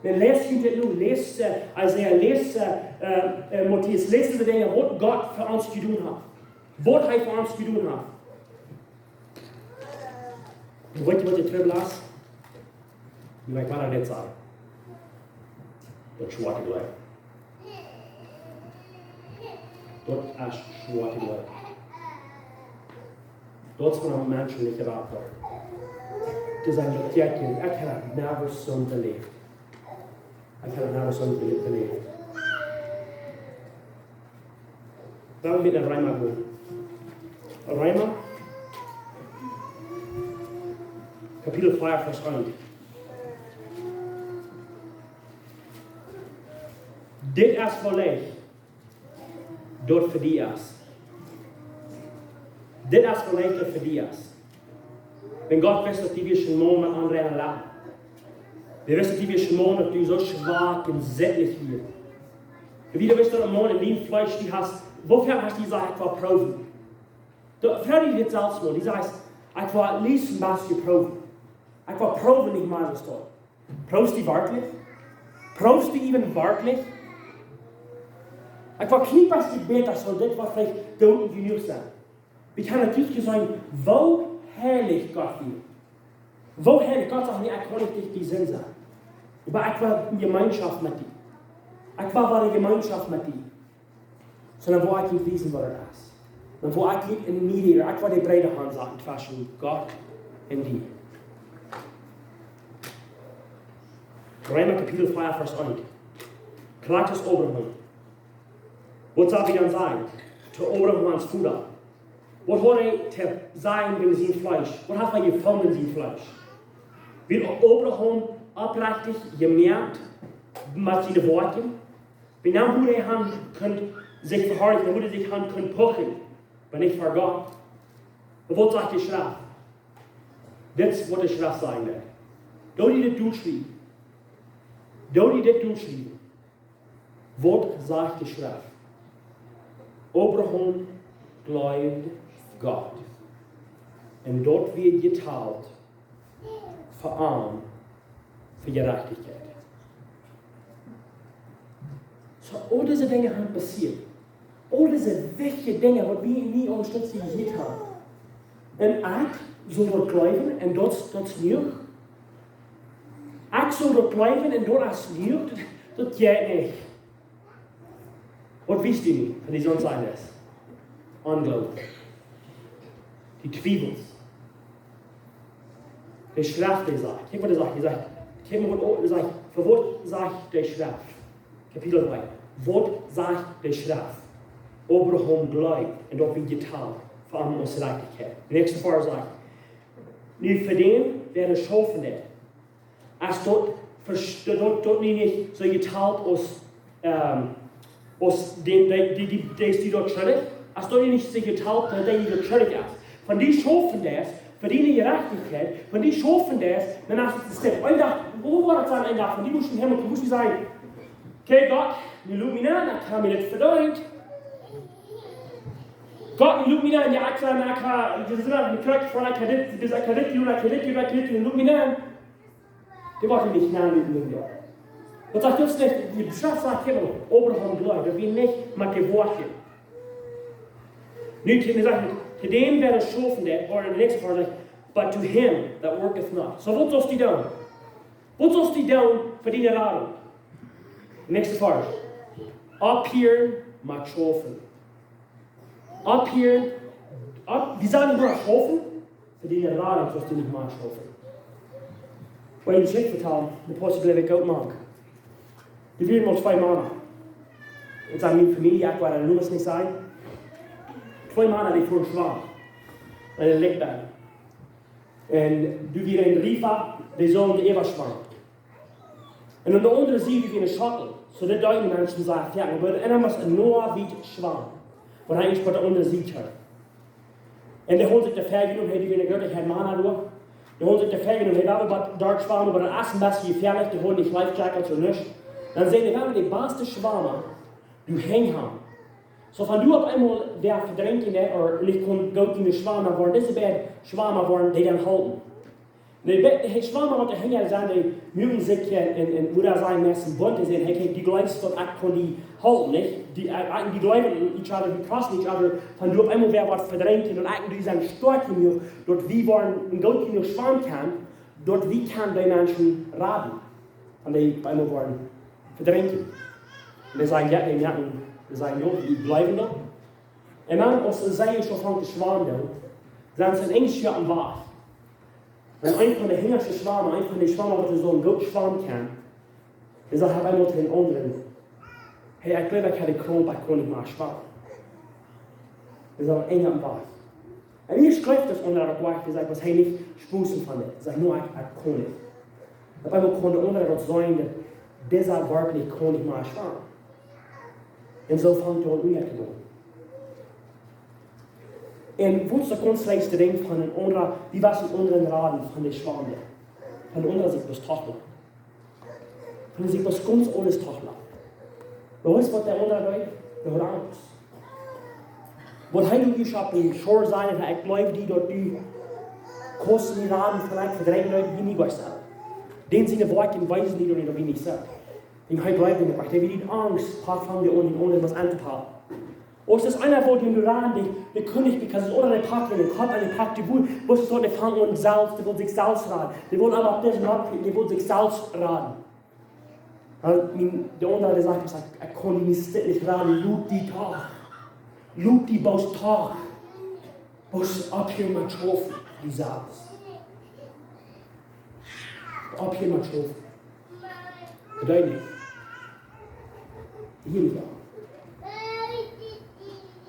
Dan läst du dit nu, läst, äh, Jesaja, läst, äh, äh, äh, Matäus, läst du de Dinja, waut Gott fa ons jedonen haft. Waut hee fa ons jedonen haft. Un weet jie, waut de Trubbel es? Nu, ekj well dit sajen. Daut schwoat, jleew ekj. Daut es schwoat, jleew ekj. Daut es, wua Menschen nich jerat woaren. Dee sajen, daut jeit nich. Ekj hab daut never soo beläft. Ekj hab daut never soo beläft. Lot ons met no Reema gonen. Reema, Kapitel vea, Varsch eent. Dit es veleicht daut fa die es. Dit es veleicht daut fa die es. Wan Gott wist, daut du wieescht een Maun met onreine Leppen. Hee wist, daut du wieescht een Maun, daut du soo schwak un sittlich wieescht. Wan du wist, daut een Maun en dien Fleesch, du hast, woo väl hast du jesajcht, ekj well proowen? Doa, froag die dit selfst mol. Du sajchst, ekj well at least een bät proowen. Ekj well proowen, nich mea soo stoakj. Proowst du werkjlich? Proowst du even werkjlich? Ekj well kjnippas bäta, soo dit woat veleicht goot jenuach sennen. Wie kjennen nich seenen, woo heilich Gott wia. Woo heilich Gott sajcht: "Nä, ekj kaun nich dicht bie die sennen. Oba ekj well Jemeenschoft met die. Ekj well woare Jemeenschoft met die." Sonda woo ekj junt wiesen, waut daut es. Dan woo ekj junt en mediator, ekj well de Breeda aunsaten tweschen Gott un die. Reema Kapitel vea, Varsch eent. Krakjt soo aus Abraham. Waut saul wie dan sajen to Abraham, ons Voda? Waut haud hee to sajen en sien Fleesch? Waut haud hee jefungen en sien Fleesch? Wia Abraham oprajcht jemeent met siene Woakjen? Wan hee haud hee kunt sikj veharlichen, hee haud sikj haud kunt puchen, oba nich ver Gott. Oba waut sajcht de Schreft? Dit es, waut de Schreft sajen deit. Doo die dit derchschriewen. Doo die dit derchschriewen. Waut sajcht de Schreft? Abraham jleewd Gott, un daut wort jetalt fa am fa Jerajchtichkjeit. Soo, aul dise Dinja sent passieet. Aul dise wichtje Dinja, waut wie nich aunstootlich jeseenen haben. Un ekj saul daut jleewen, un daut, daut es jenuach. Ekj saul daut jleewen, un daut es jenuach, daut, daut jeit nich. Waut wist du nu von dee Sonn seines? Onjloowen. Dee Twiewels. De Schreft, dee sajcht, kjikj, waut dee sajcht, dee sajcht, kjikj mol, waut dee sajcht, fa waut sajcht de Schreft? Kapitel dree. Waut sajcht de Schreft? Abraham jleewd, un daut wort jetalt fa am aus Jerajchtichkjeit. De näakjste Varsch sajcht: Nu, fa dän, wäa daut schaufen deit, es daut, daut, daut nu nich soo jetalt aus, ähm, aus dän, dee, dee, dee, dee es die daut schuldich? Es daut nu nich soo jetalt, daut dee die daut schuldich es? Wan du schaufen deist fa diene Jerajchtichkjeit, wan du schaufen deist, dan es et een Step. Een Dach, woo woat et sennen, een Dach, wan du motst em Himmel komen, motst du sajen: "Okay, Gott, nu lot mie nenn, ekj hab mie dit vedeent. Gott, nu lot mie nenn, jo, ekj sie, ekj hab, dit es een Krakjt von, ekj hab dit, dit, ekj hab dit jedonen, ekj hab dit jedonen, ekj hab dit jedonen, lot mie nenn." Dee woat nich nennloten, jo. Daut sajcht ons nich, de Schreft sajcht hia, Abraham jleewd, daut wia nich met de Woakjen. Nu, to, to däm, wäa schaufen deit, ooda enne näakjste Varsch sajcht, but to him that worketh not. So, waut saust du doonen? Waut saust du doonen fa diene Radunk? Näakjste Varsch. Opphieren met schaufen. Opphieren, opp, wie sellen nich mea schaufen? Fa diene Radunk saust du nich mea schaufen. Woa ekj ne Jeschicht vetalen, de Post bleef ekj goot mank. Doa wieren mol twee Mana. Daut es miene Famielje, ekj woa de Nomes nich sajen. Twee Mana, dee fuaren schwamen. En een Likj bennen. Un doa wia een Riefa, dee sull äwaschwamen. Un aun de aundre Sied wia een Schotel. So, daut deeden Menschen soo, jo, oba eena must eenem wiet schwamen. Wan hee ieescht bie de aundre Sied kjeem. Un dee hauden sikj de Fäajen, hee, dee wieren jrod, hee haud Mana doa. Dee hauden sikj de Fäajen, hee wia bie doa schwamen, oba daut es een bät jefäalich, dee hauden nich Life Jackets ooda nuscht. Dan säden dee, wie woaren de baste Schwama doa han. So, wan doa opp eemol wäa vedrinkjen deit, ooda nich kunn goot jenuach schwamen, dan wieren dise beid Schwama, wieren dee dan halpen. Un dee be-, dee Schwama, waut doa hinja sent, dee muaken sikj, äh, en, en, woo daut sajcht, met een Bunt to sennen. Hee, kjikj, dee jleewen daut ekj kaun dee halpen, nich? Dee, äh, äh, dee jleewen en each other, dee trusten each other, wan doa opp eemol wäa woat vedrinkjen un ekj un dee sent stoakj jenuach, daut wie woaren een goot jenuach schwamen kjennen, daut wie kjennen dee Menschen raden. Wan dee opp eemol woaren vedrinkjen. Un dee sajen, jo, dee moaken, dee sajen, jo, dee jleewen daut. Un dan, aus see soo aunfangen to schwamen, dan sent see en Enj aum Wajch. Un eent von de hinjaschte Schwama, eent von de Schwama, waut soo goot schwamen kaun, dee sajcht opp eemol to dän aundren: "Hey, ekj jleew, ekj hab de Kramp, ekj kaun nich mea schwamen." Dee sajcht: "Enj aum Wajch." Un hia schrift daut aundre uk wajch, dee sajcht, waut hee nich sposen von dee. Dee sajcht: "No, ekj, ekj kaun nich." Opp eemol kaun de aundre daut seenen, daut dise werkjlich kaun nich mea schwamen. Un soo fangt daut aun to gonen. Un waut es daut gaunz leichste Dinkj von een aundra, wie waut een aundren raden von de Schwam? Von een aundra sikj bloos toflajen. Von sikj bloos gaunz aules toflajen. Oba weetst waut de aundra deed? Dee haud Angst. Waut hee nu hia opp dän Schoa säd, ekj jleew die, daut du kaust mie raden, veleicht vedrieejen, daut du nich wajchst. Dän siene Wieed wiesen die, daut du nich wajchst. Un hee jleewd nich, oba hee haud Angst, pack von dee aundre, aundre waut auntopacken. Aus daut eena wudd, dee nu raden, dee, dee kunn nich, because daut aundre packt, dee Kopp aun dee packt, dee wull, waut es daut, dee fangt aun selfst, dee wull sikj selfst raden. Dee wull oba opp disen Ort, dee wull sikj selfst raden. Dan mien, de aundra, dee sajcht, ekj, ekj kaun die nich, nich raden, lot die doch. Lot die bloos doch. Bloos opphieren met schaufen, du selfst. Opphieren met schaufen. Bedeit nich. Hia nich aun.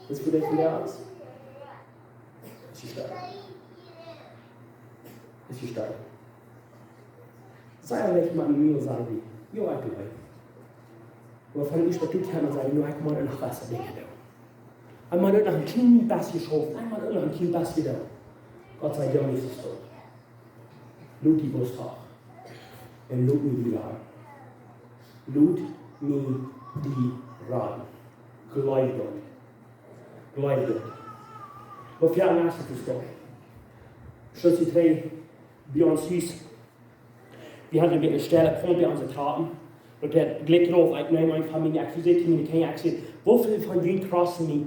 Daut es fa dee, fa dee aules. Es jie stoakj? Es jie stoakj? Saj leicht met mie, saj wie: "Jo, ekj jleew." Oba von de Ieescht bat du kjemst, saj wie: "Jo, ekj mott noch waut Dinja doonen. Ekj mott noch een kjlien bät schaufen. Ekj mott noch een kjlien bät doonen." Gott sajcht: "Jo, nich soo stoakj. Lot die bloos doch. Un lot mie die raden. Lot mie die raden." Jleew daut. Jleew daut. Waut fa een Ieescht es daut? Soo aus dee twee bie ons Hus. Wie hauden een bät stelle, kaum bie onse Trappen. Daut dee jlikj rauf, ekj neem eenen von miene, ekj säd to miene Kjinja, ekj säd: "Woo väl von junt trusten mie?"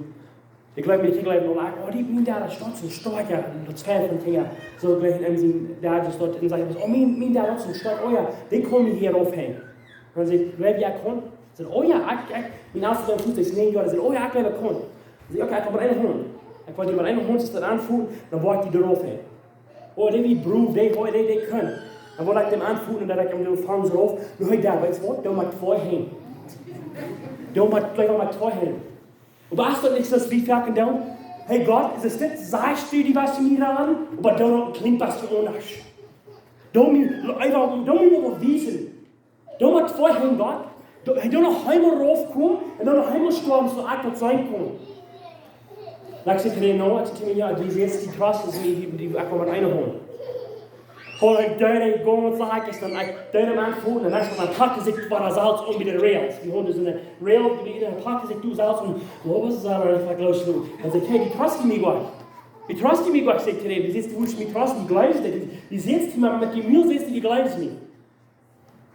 Ekj jleew, ekj jleew noch, oh, dee, mien Dad es soo stoakj, jo. Un daut es väl von Kjinja. Soo jlikj en sien Dad es doa un sajcht: "Oh, mien, mien Dad es soo stoakj, oh jo, dee kaun mie hia rauf hanjen." Dan säd ekj: "Jleew jie, ekj kaun?" Säd: "Oh jo, ekj, ekj, mien Oudste es näajen Joa." Säd: "Oh jo, ekj jleew, ekj kaun." Säd ekj: "Ekj kaun met eene Haunt. Ekj well die met eene Haunt es daut aunfoten, dan woa ekj die doa rauf hanjen." Oh, dee wia broof, dee, dee, dee kunn. Dan wull ekj dän aunfoten un dan ekj am de Fangs rauf. Nu, hee, Dad, weetst waut? Doo met twee Henj. Doo met, doo met twee Henj. Oba es daut nich soo aus wie foaken doonen? Hey Gott, es dit, sajchst du, du woascht mie raden? Oba doo daut een kjlien bät aundasch. Doo mie, eefach, doo mie waut wiesen. Doo met twee Henj, Gott. Doo, hee doo noch eemol raufkomen un dan noch eemol stoawen, soo aus daut sennen kaun. Dan ekj säd to dän: "No," ekj säd to am, "jo, du sittst, dee Trost es nich, dee, dee, ekj kaun met eene Haunt." Hol ekj dee, dee gaunz, sajcht, es dan, ekj dee am aunfoten un dan es dan, dan packten sikj von selfst aun bie de Rails. Wie hauden soone Rail, dee, dan packten sikj doa selfst aun. Waut es daut, ekj jleew nich. Dan säd ekj: "Hey, du trustst mie nich. Du trustst mie nich," säd ekj to am. "Du sittst, du woascht mie trusten, du jleefst nich. Du, du sittst hia met dee Mul, sittst du, du jleefst nich."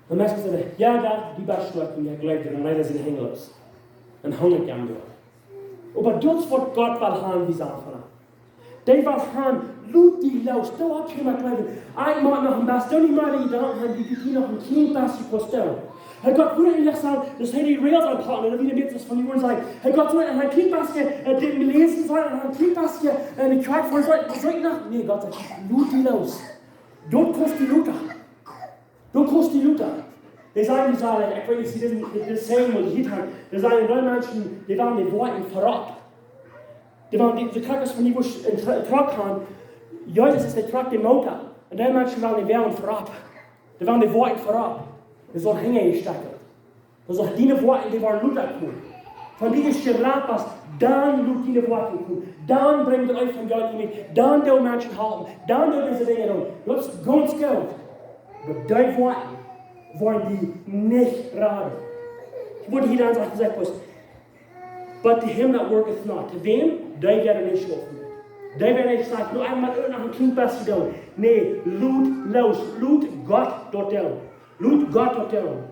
Dan sajcht hee: "Jo, jo, du best stoakj, un ekj jleew die." Dan leet hee siene Henj loos. Dan hunk ekj am doa. Oba daut es waut Gott well haben, wie sajen von am. Dee well haben, lot die loos, doo opp, jie motten jleewen. Ekj mott noch een bät, doo nich mea dee Jedanken haben, dee die noch een kjlien bät kostet. Hee, Gott wudd eefach sajen, daut hee dee Rails aunpacken, un wie de Mädels von die Uhren sajen, hee, Gott sull een kjlien bät, äh, dit läsen sellen, un een kjlien bät, äh, enne Kjoakj foaren sellen, daut sull ekj noch, nä, Gott sajcht, lot die loos. Daut kost die Luta. Daut kost die Luta. Dee sajen, dee sajen, ekj weet nich, aus jie dit, dit, dit sajen, waut jie hia haben. Dee sajen, dee Menschen, dee wieren de Woakjen verroden. Dee wieren dee, dee Truck es von die, wua een Tru-, Truck haben. Jesus es de Truck, de Motor. Un dee Menschen wieren de Woakjen verroden. Dee wieren de Woakjen verroden. Dee sent hinjajestakt. Daut sajcht, diene Woakjen, dee woaren luta komen. Wan du jerat best, dan lot diene Woakjen komen. Dan brinj daut Evangelium met. Dan doo Menschen halpen. Dan doo dise Dinja doonen. Daut es gaunz goot. Oba dee Woakjen woaren die nich raden. Waut hia dan sajcht, sajcht bloos, but to him that worketh not. To wäm? Dee, dee nich schaufen deit. Dee, dee nich sajcht, nu eemol noch een kjlien bät doonen. Nä, lot loos. Lot Gott daut doonen. Lot Gott daut doonen.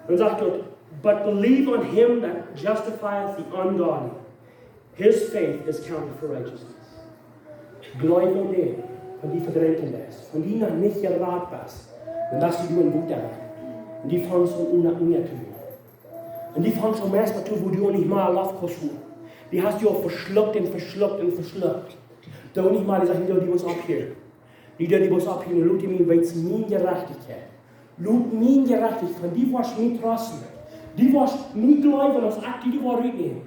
Dan sajcht daut, but believe on him that justifieth the ungodly. His faith is counted for righteousness. Jleew aun dän, wan du vedrekjt best, wan du noch nich jerat best, dan best du doa em Buak. Un du fangst aun unja, unja to gonen. Un du fangst aun meist doa, wua du nich mea Loft kaust holen. Du hast die aul veschluckt un veschluckt un veschluckt. Doo nich mea, dee sajcht, nä, doo die waut opp hia. Nä, doo die waut opp hia, lot mie weeten, miene Jerajchtichkjeit. Lot miene Jerajchtichkjeit, wan du woascht mie trusten, du woascht mie jleewen, aus ekj die woa rutnämen.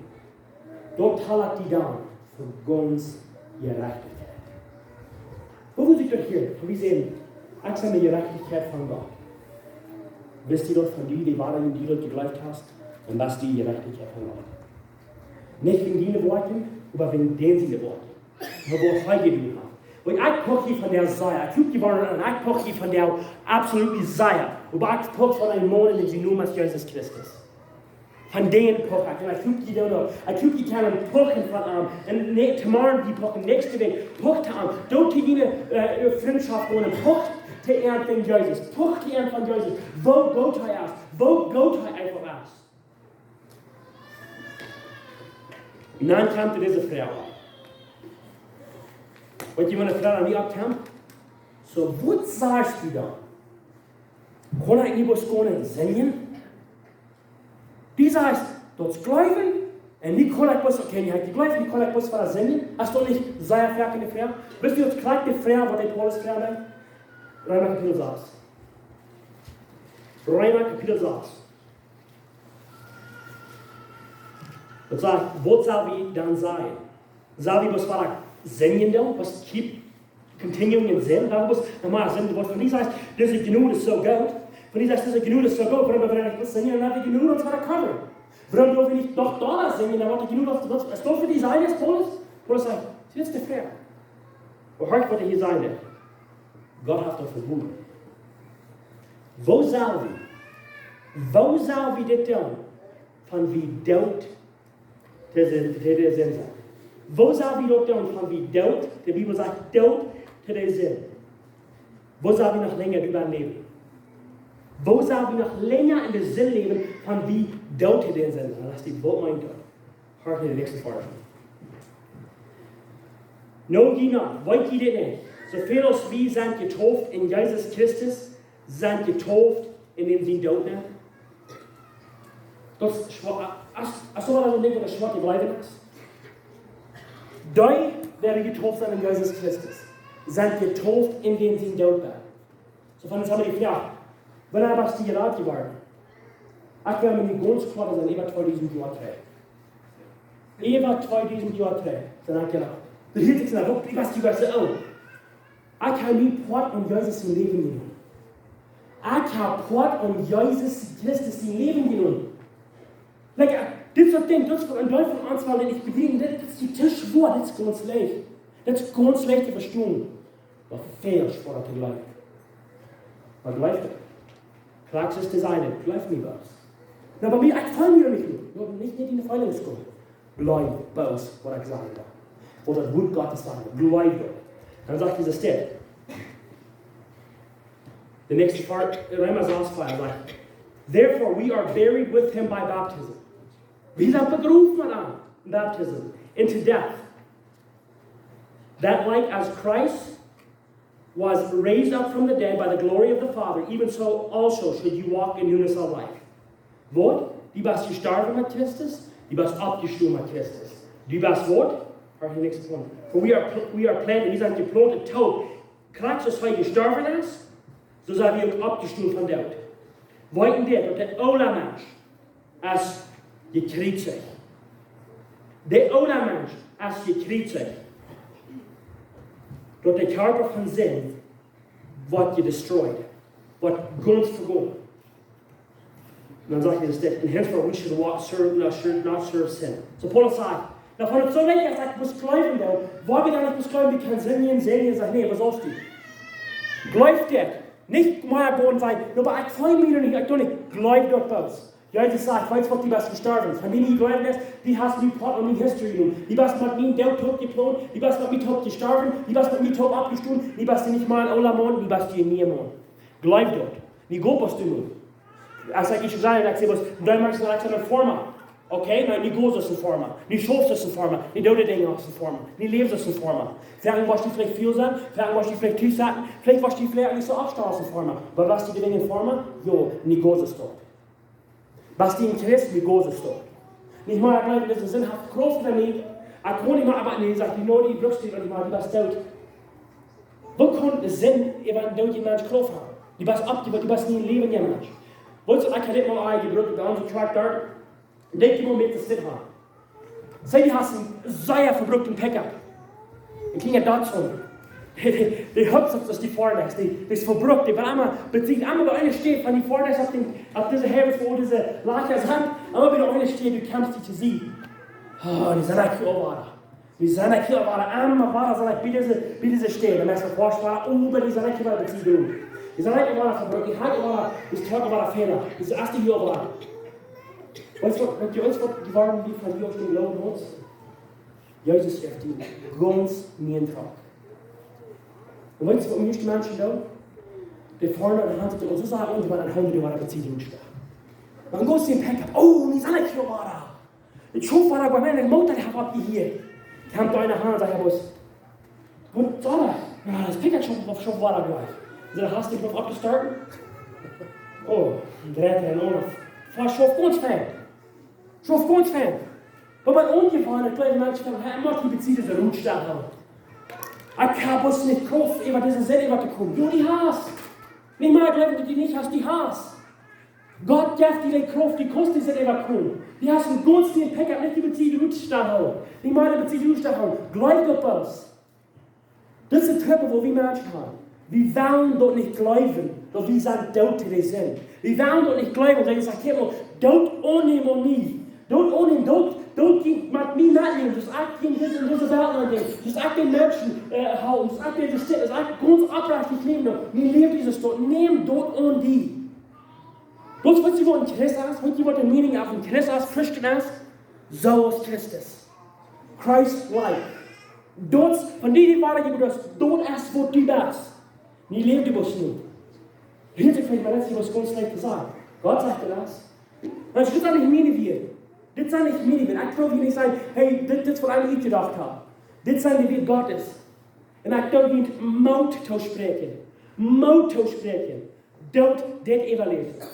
Daut tel ekj die dan fa gaunz Jerajchtichkjeit. Woo wudd ekj daut hia, wan wie sajen, ekj sie de Jerajchtichkjeit von Gott? Best du daut, wan du de Woarheit en die daut jejleeft hast, dan best du de Jerajchtichkjeit von Gott. Nich wäajen diene Woakjen, oba wäajen dän siene Woakjen. Oba waut hee jedonen haft. Wan ekj poach hia von dee Sied, ekj hop, dee wieren aun, ekj poach hia von dee absolut Sied. Oba ekj poach von een Maun, dän sien Nomen es Jesus Christus. Von dän poach ekj. Un ekj hop, dee doonen daut. Ekj hop, dee kjennen poachen von am. Un nä, tomorrow dee poachen, näakjste Wäakj poach to am. Doo to diene, äh, Frintschoft gonen un poach to an von Jesus. Poach to an von Jesus. Woo goot hee es. Woo goot hee eefach es. Un dan kjemt dise Froag. Waut jie, wan ne Froag aun mie oppkjemt? Soo, waut sajchst du dan? Kaun ekj nich bloos gonen un sinjen? Du sajchst, daut es jleewen, un nu kaun ekj bloos, okay, nu hab ekj jejleeft, nu kaun ekj bloos wada sinjen. Hast du nich sea foaken de Froag? Best du daut jlikj de Froag, waut de Paulus froagen deit? Reema Kapitel sas. Reema Kapitel sas. Daut sajcht, waut sell wie dan sajen? Sell wie bloos wada sinjen dan? Bloos keep continuing in sin? Dan bloos, no mau, sin, waut von dee sajcht, dise Jnod es soo goot. Von dee sajcht, dise Jnod es soo goot, wuarom doo wie nich bloos sinjen un lot de Jnod ons wada coveren? Wuarom doo wie nich noch dolla sinjen, dan woat de Jnod ons, waut es daut fa dee Sied, Paulus? Paulus sajcht, dit es de Froag. Oba horch, waut hee hia sajcht. Gott haft daut vebooten. Woo sell wie, woo sell wie dit doonen, wan wie doot to de Sind, to de Sind sent? Woo sell wie daut doonen, wan wie doot, de Bibel sajcht, doot to de Sind? Woo sell wie noch lenja doabennen läwen? Woo sell wie noch lenja en de Sind läwen, wan wie doot to de Sind sent? Dan es dee, waut meent daut? Horch no de näakjste Varsch. Know ye not, weet jie dit nich? Soo väl aus wie sent jedeept en Jesus Christus, sent jedeept en dän sien Doot, nä? Daut es schwoa, aus, aus soo waut aus een Dinkj, waut schwoa to jleewen es. Dee, dee jedeept sent en Jesus Christus, sent jedeept en dän sien Doot. Soo von, haben wie de Froag, wanea best du jerat jeworden? Ekj well mie gaunz kloa sennen, äwa tweedusent Joa trigj. Äwa tweedusent Joa trigj, sie ekj jerat. Daut hieet sikj soo, waut, ekj wia, ekj wia soo oolt. Ekj hab mien Poat aun Jesus sien Läwen jenomen. Ekj hab Poat aun Jesus Christus sien Läwen jenomen. Like, äh, dit es daut Dinkj, daut es waut een Deel von ons well, daut ekj bediene, dit, dit es nich schwoa, dit es gaunz leicht. Dit es gaunz leicht to vestonen. Oba väl schwoara to jleewen. Oba jleew daut. Krakjt soo aus dee sajen, jleew mie waut. Na, bie mie, ekj feel mie nich goot. Nä, nich, nich en de feelings komen. Jleew bloos waut ekj saj. Waut daut Wuat Gottes sajcht, jleew daut. Dan sajcht dise Städ. De näakjste Varsch, Reema sas, Varsch fief sajcht: Therefore we are buried with him by baptism. Wie sent begroft met am in baptism into death, that like as Christ was raised up from the dead by the glory of the Father, even so also should you walk in newness of life. Waut? Du best jestorwen met Christus, du best oppjestonen met Christus. Du best waut? Har hia nuscht jefunden. For we are, pl- we are planted, wie sent jeplaunt toop. Christus, aus hee jestorwen es, soo sent wie uk oppjestonen von doot. Weeten wie, daut de oola Mensch es jekjriezicht. De oola Mensch es jekjriezicht. Daut de Kjarpa von Sind woat jedestroyed, woat gaunz vegonen. Dan sajcht hee, daut, and henceforth we should walk, serve, not serve, not serve sin. Soo Paulus sajcht, nu, wan et soo leicht es, daut ekj mott jleewen, dan, wuarom dan nich jleewen, wie kjennen Sind, Sind, Sind? Sajcht, nä, waut saust du? Jleew daut. Nich mea gonen sajen, nu, oba ekj feel mie nich, ekj doo nich. Jleew daut bloos. Jesus sajcht, weetst waut, du best jestorwen. Wan du nich jleewen deist, du hast nich Poat aun miene history jedonen. Du best met mie doot toop jeplaunt, du best met mie toop jestorwen, du best met mie toop oppjestonen, du best nich mea een oola Maun, du best een niea Maun. Jleew daut. Nich gonen, waut du motst. Aus ekj ieescht säd, ekj säd, waut, dan moakst du, ekj sie een Forma. Okay, nu, nich gonen aus een Forma. Nich schaufst aus een Forma. Nich doonen Dinja aus een Forma. Nich läwen aus een Forma. Veleicht woascht du veleicht väl sennen, veleicht woascht du veleicht tus sennen, veleicht woascht du veleicht nich soo oft aus een Forma. Oba best du een Forma? Jo, nich gonen aus daut. Best du een Christ, nich gonen aus daut. Nich mea, ekj jleew, daut es een Sind, haft Krauft fa mie. Ekj kaun nich mea, oba nä, sajcht hee, nä, du brukst nich mea, du best doot. Woo kaun Sind äwa een dooden Mensch Krauft haben? Du best opp, du best nich een läwendja Mensch. Weetst du, ekj hab dit mol aunjebrocht, dan soo krakjt doa. Denkj mol met, waut dit wia. Saj, du hast een sea vebrukten Pickup. Een kjliena Datsun. Dee, dee, dee hupst, daut es de Furnace. Dee, dee es vebrukt. Dee woat emma, beziehungsweise emma bie eene Städ von de Furnace opp dän, opp dise Herbst, wua dise Lajcha sent. Emma bie eene Städ, du kjemst nich to sied. Oh, dee sent uk hia wada. Dee sent uk hia wada. Emma wada sent dee bie dise, bie dise Städ. Dan es de Forschwada, oh, oba dee sent uk hia wada bie sied. Dee sent uk wada vebrukt. Dee haben wada, dee haben wada Fäla. Dee sent uk hia wada. Weetst du waut, weetst du waut, dee woaren die von die opp dän Gloowen hoolen? Jesus jeft die gaunz nieen Truck. Un weetst du waut mieeschte Menschen doonen? Dee foaren no de Haunt, dee soo sajen, un dee woaren aun de Däa woaren bie sied stonen. Dan gonen see en Pickup. Oh, dee sent uk hia wada. Ekj schauf wada, oba mien Motor haft oppjehieet. Kjemt doa eena aun, sajcht hee bloos: "Waut saul daut?" "Na, daut Pickup schauf, schauf wada jlikj." "Soo, hast du daut oppjestartet?" "Oh, dee dreit aun. Fa, schauf gaunz fein. Schauf gaunz fein." Oba bie onjefoaren, daut kjliene Mensch von, hee mott hia bie sied soo rutstonen. Ekj hab bloos nich Krauft, äwa dise Sind äwato komen. Jo, du hast. Nich mea jleewen, daut du nich hast, du hast. Gott jeft die de Krauft, du kaust dise äwakomen. Du hast een gaunz nieen Pickup, nich bie sied rutstonen. Nich mea bie sied rutstonen. Jleew daut bloos. Daut es de Trubbel, waut wie Menschen haben. Wie wellen daut nich jleewen, daut wie sent doot to de Sind. Wie wellen daut nich jleewen, daut wie sajen: "Kjikj mol, daut aunnämen un nich. Daut aunnämen, daut, daut jeit met mie metgonen. Daut ekj jeit dit un daut Welt aun dän. Daut ekj de Menschen, äh, haud. Daut ekj dise Städ, daut ekj gaunz opprechtich läwen doo. Mien Läwen es daut. Näm daut aun die." Bloos weetst du, waut een Christ es? Weetst du, waut de meaning von een Christ es, Christen es? Soo aus Christus. Christ-like. Daut, von die, dee wada jebrocht, daut es waut du best. Nich läwen du best nu. Hieet sikj veleicht mau, daut es waut gaunz schlajcht to sajen. Gott sajcht daut. Oba dit sent nich miene Wieed. Dit sent nich miene Wieed. Ekj well hia nich sajen: "Hey, dit, dit es waut ekj jedocht hab." Dit sent de Wieed Gottes. Un ekj well junt Moot toospräakjen. Moot toospräakjen. Doot dit äwaläsen.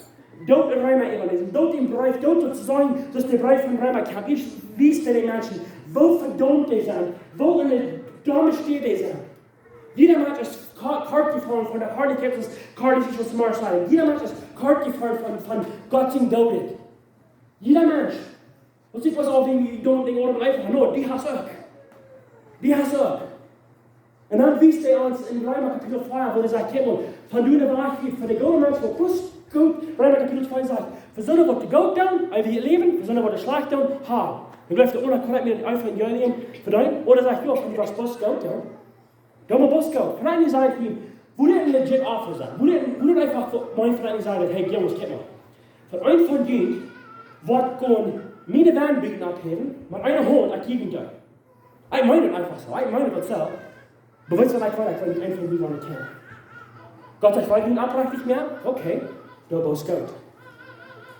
Doot Reema äwaläsen. Doot dän Breef, doot daut seenen, daut de Breef von Reema kjemt. Ekj wies de Menschen, woo vedaumt dee sent, woo en eene domme Städ dee sent. Jieda Mensch es ko-, kort jefoaren von de Harlichkjeit, es kort, es waut Mars sajcht. Jieda Mensch es kort jefoaren von, von Gott sien Godet. Jieda Mensch. Waut es, waut aul dee doonen, dee woaren eefach, no, dee hast uk. Dee hast uk. Un dan wiest hee ons en Reema Kapitel vea, wua hee sajcht: "Kjikj mol, von doa wajch hia, fa de goode Mensch, waut bloos goot", Reema Kapitel vea sajcht: "Fa soone, waut goot doonen, eewjet Läwen, fa soone, waut schlajcht doonen, ha." Dan jleeft de aundra, kaun ekj mie daut Evangelium vedeenen? Ooda sajcht: "Jo, von die, waut bloos goot doonen." Doa mott bloos goot. Von eena sajcht mie, woo daut een legit Offer es. Woo daut, woo daut eefach, woo eena von eena sajcht: "Hey, Junges, kjikj mol. Von eena von junt woa ekj miene Wenj buten aufhäwen, met eene Haunt, ekj jäajen die." Ekj meen daut eefach soo. Ekj meen daut soo. Oba weetst waut, ekj weet, ekj weet nich, eena von junt woat kjennen. Gott sajcht: "Well jie nich opprechtich sent?" Okay, doa bloos goot.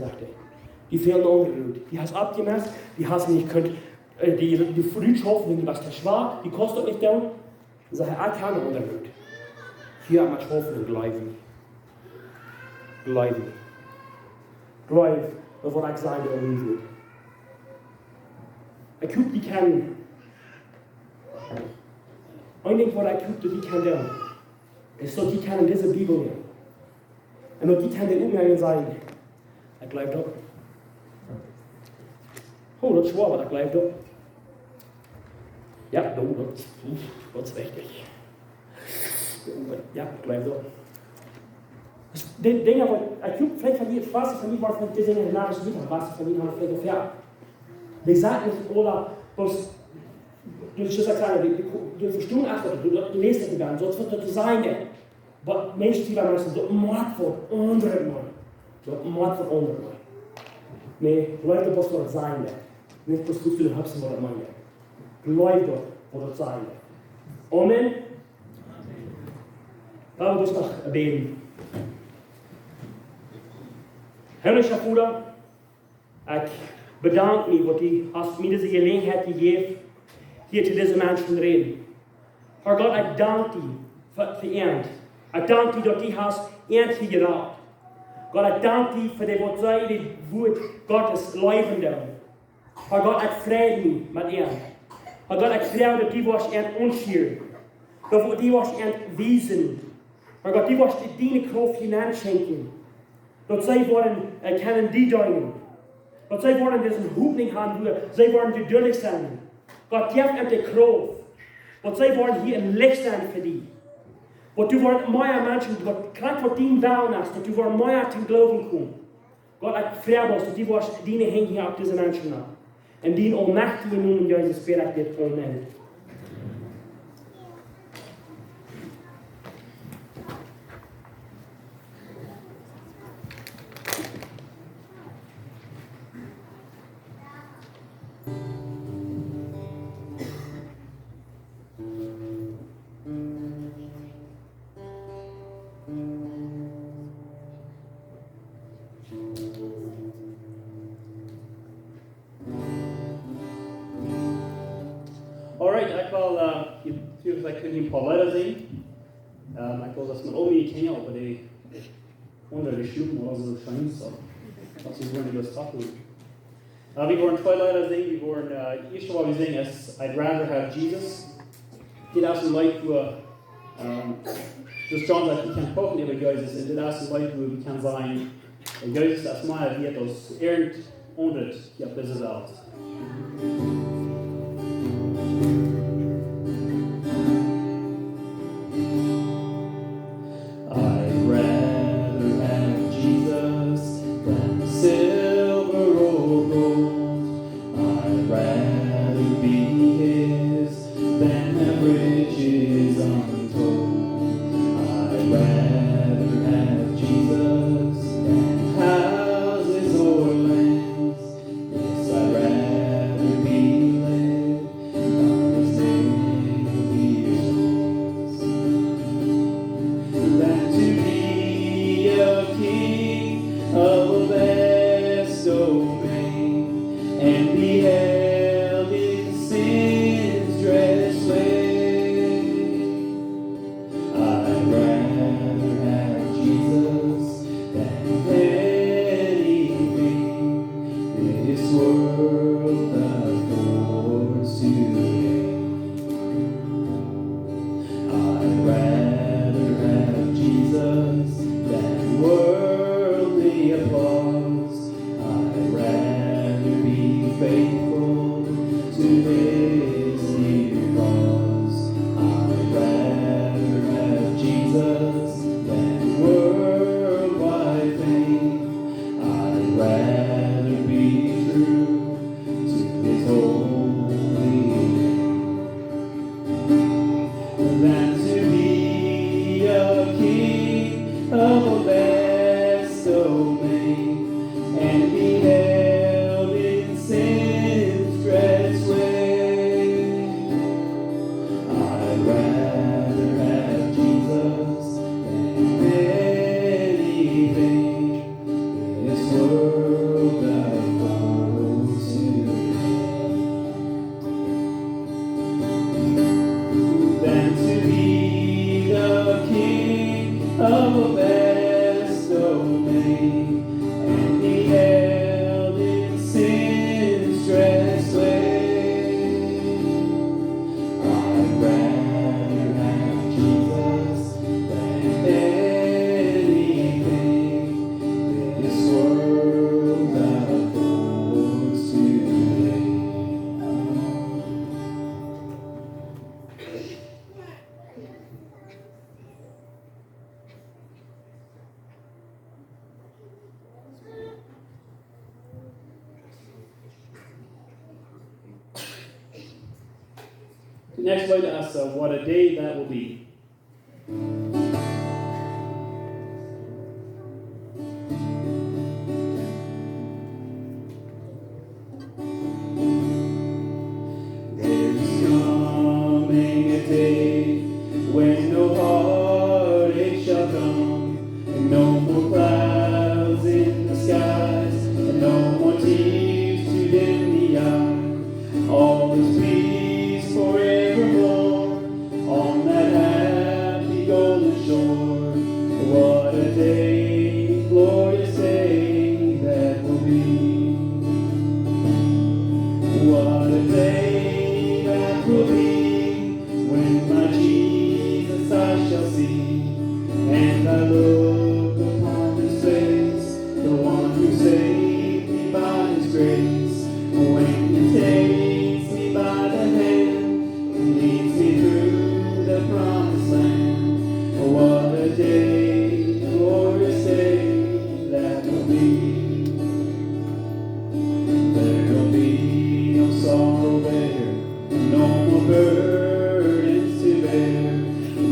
sajcht hee. Dee fält ne aundre Rut. Dee hast oppjemäst, dee hast nich kunt, äh, dee, dee Rut schaufen, dee wia too schwak, dee kaust daut nich doonen. Dan sajcht hee: "Ekj kaun ne aundre Rut. Hia aun mien Schaufen un jleew mie. Jleew mie. Jleew, daut waut ekj saj, daut es goot." Ekj hop, dee kjennen, een Dinkj waut ekj hop, daut dee kjennen doonen, es daut dee kjennen dise Bibel nämen. Un daut dee kjennen dän Umgang sajen: "Ekj jleew daut. Oh, daut es woa, oba ekj jleew daut." Jo, daut, daut, daut es wichtich. Jo, ekj jleew daut. Dee Dinja waut, ekj hop, veleicht von dee, waut von dee, waut von dee Dinja, na, daut es nich, waut von dee, waut veleicht, jo. Dee sajen nich, ooda, daut, daut es, ekj saj, dee, dee, dee vestonen eefach, daut, daut, daut näakjste to gonen, soo aus daut to sajen, jo. Oba Menschen, dee dan meist, daut mott waut aundret, Maun. Daut mott waut aundret, Maun. Nä, jleew daut, waut daut sajen deit. Nich daut du de Hoffnung waut daut meent. Jleew daut, waut daut sajen deit. Amen. Lot ons noch bäden. Himmlischa Voda, ekj bedank mie, waut du hast mie dise Jeläajenheit jejäft, hia to dise Menschen räden. Herr Gott, ekj dank die fa, fa an. Ekj dank die, daut du hast an hia jerat. Gott, ekj dank die fa dee, waut see daut Wuat Gottes läwen doonen. Herr Gott, ekj frei mie met an. Herr Gott, ekj frei mie, daut du woascht an aunschieren. Daut du woascht an wiesen. Herr Gott, du woascht diene Krauft hineinschenken. Daut see woaren, äh, kjennen die deenen. Daut see woaren dise Hopninj haben, wua see woaren jeduldich sennen. Gott, jeff an de Krauft. Daut see woaren hia een Licht sennen fa die. Daut du woascht mea Menschen, waut krakjt waut dien Wellen es, daut du woascht mea toom Gloowen komen. Gott, ekj frei mie, daut du woascht diene Henj hia opp dise Menschen haben. En dien aulmajchtjen Nomen, Jesus, bäd ekj dit. Amen. Alright, ekj well, äh, hia, hia, ekj kaun hia een poa Leeda sinjen. Ähm, ekj well daut met aul miene Kjinja, oba dee, oba dee schlopen aul soo scheen, soo. Daut es woa nich daut Tafel. Äh, wie woaren twee Leeda sinjen, wie woaren, äh, ieescht waut wie sinjen es I'd Rather Have Jesus. Dit es een Leet, wua, ähm, soo aus John sajcht, wie kjennen proaten äwa Jesus, un dit es een Leet, wua wie kjennen sajen, Jesus es mea wieet aus irjent aundret hia opp dise Welt. I'd rather have Jesus than silver or gold. I'd rather be his than have riches untold. I'd rather have Jesus than houses or lands. Yes, I'd rather be led by his name to be yours than to be a king of a vast domain and be held in sin's dread sway. I'd rather have Jesus than anything this world affords today. I'd rather have Jesus than worldly applause. I'd rather be faithful to his dear cause. I'd rather have Jesus than worldwide fame. I'd rather be true to his holy name than to be a king of a vast domain and be held in sin's dread sway. of a vast domain, and beheld in sin's dress lay. I'd rather have Jesus than anything this world affords today. The next way to ask, uh, what a day that will be. There is coming a day when no heartache shall come, and no more clouds in the skies, and no more tears to dim the eye. All is peace forevermore on that happy golden shore. What a day, glorious day that will be. What a day that will be, when my Jesus I shall see, and I look upon his face, the one who saved me by his grace. When he takes me by the hand, he leads me through the promised land. What a day, glorious day that will be. There'll be no sorrow there, no more burdens to bear,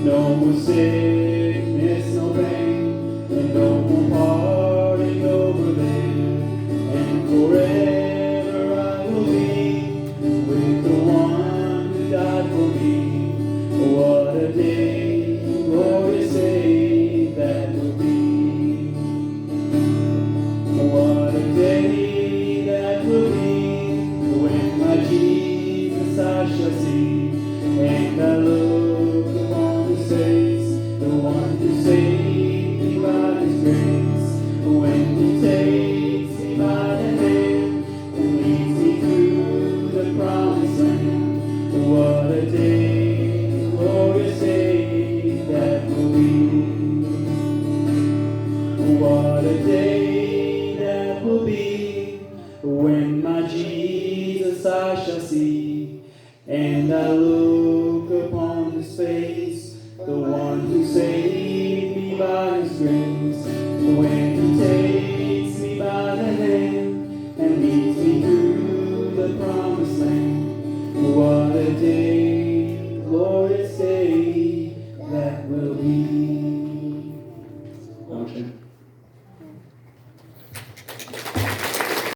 no more sickness, no pain, and no more parting over there. And forever I will be with the one who died for me. What a day, glorious day that will be. What a day that will be, when my Jesus I shall see, and I look upon his face, the one who saved me by his grace. When he takes me by the hand, and leads me through the promised land. What a day, glorious day that will be. What a day that will be, when my Jesus I shall see, and I look upon his face, the one who saved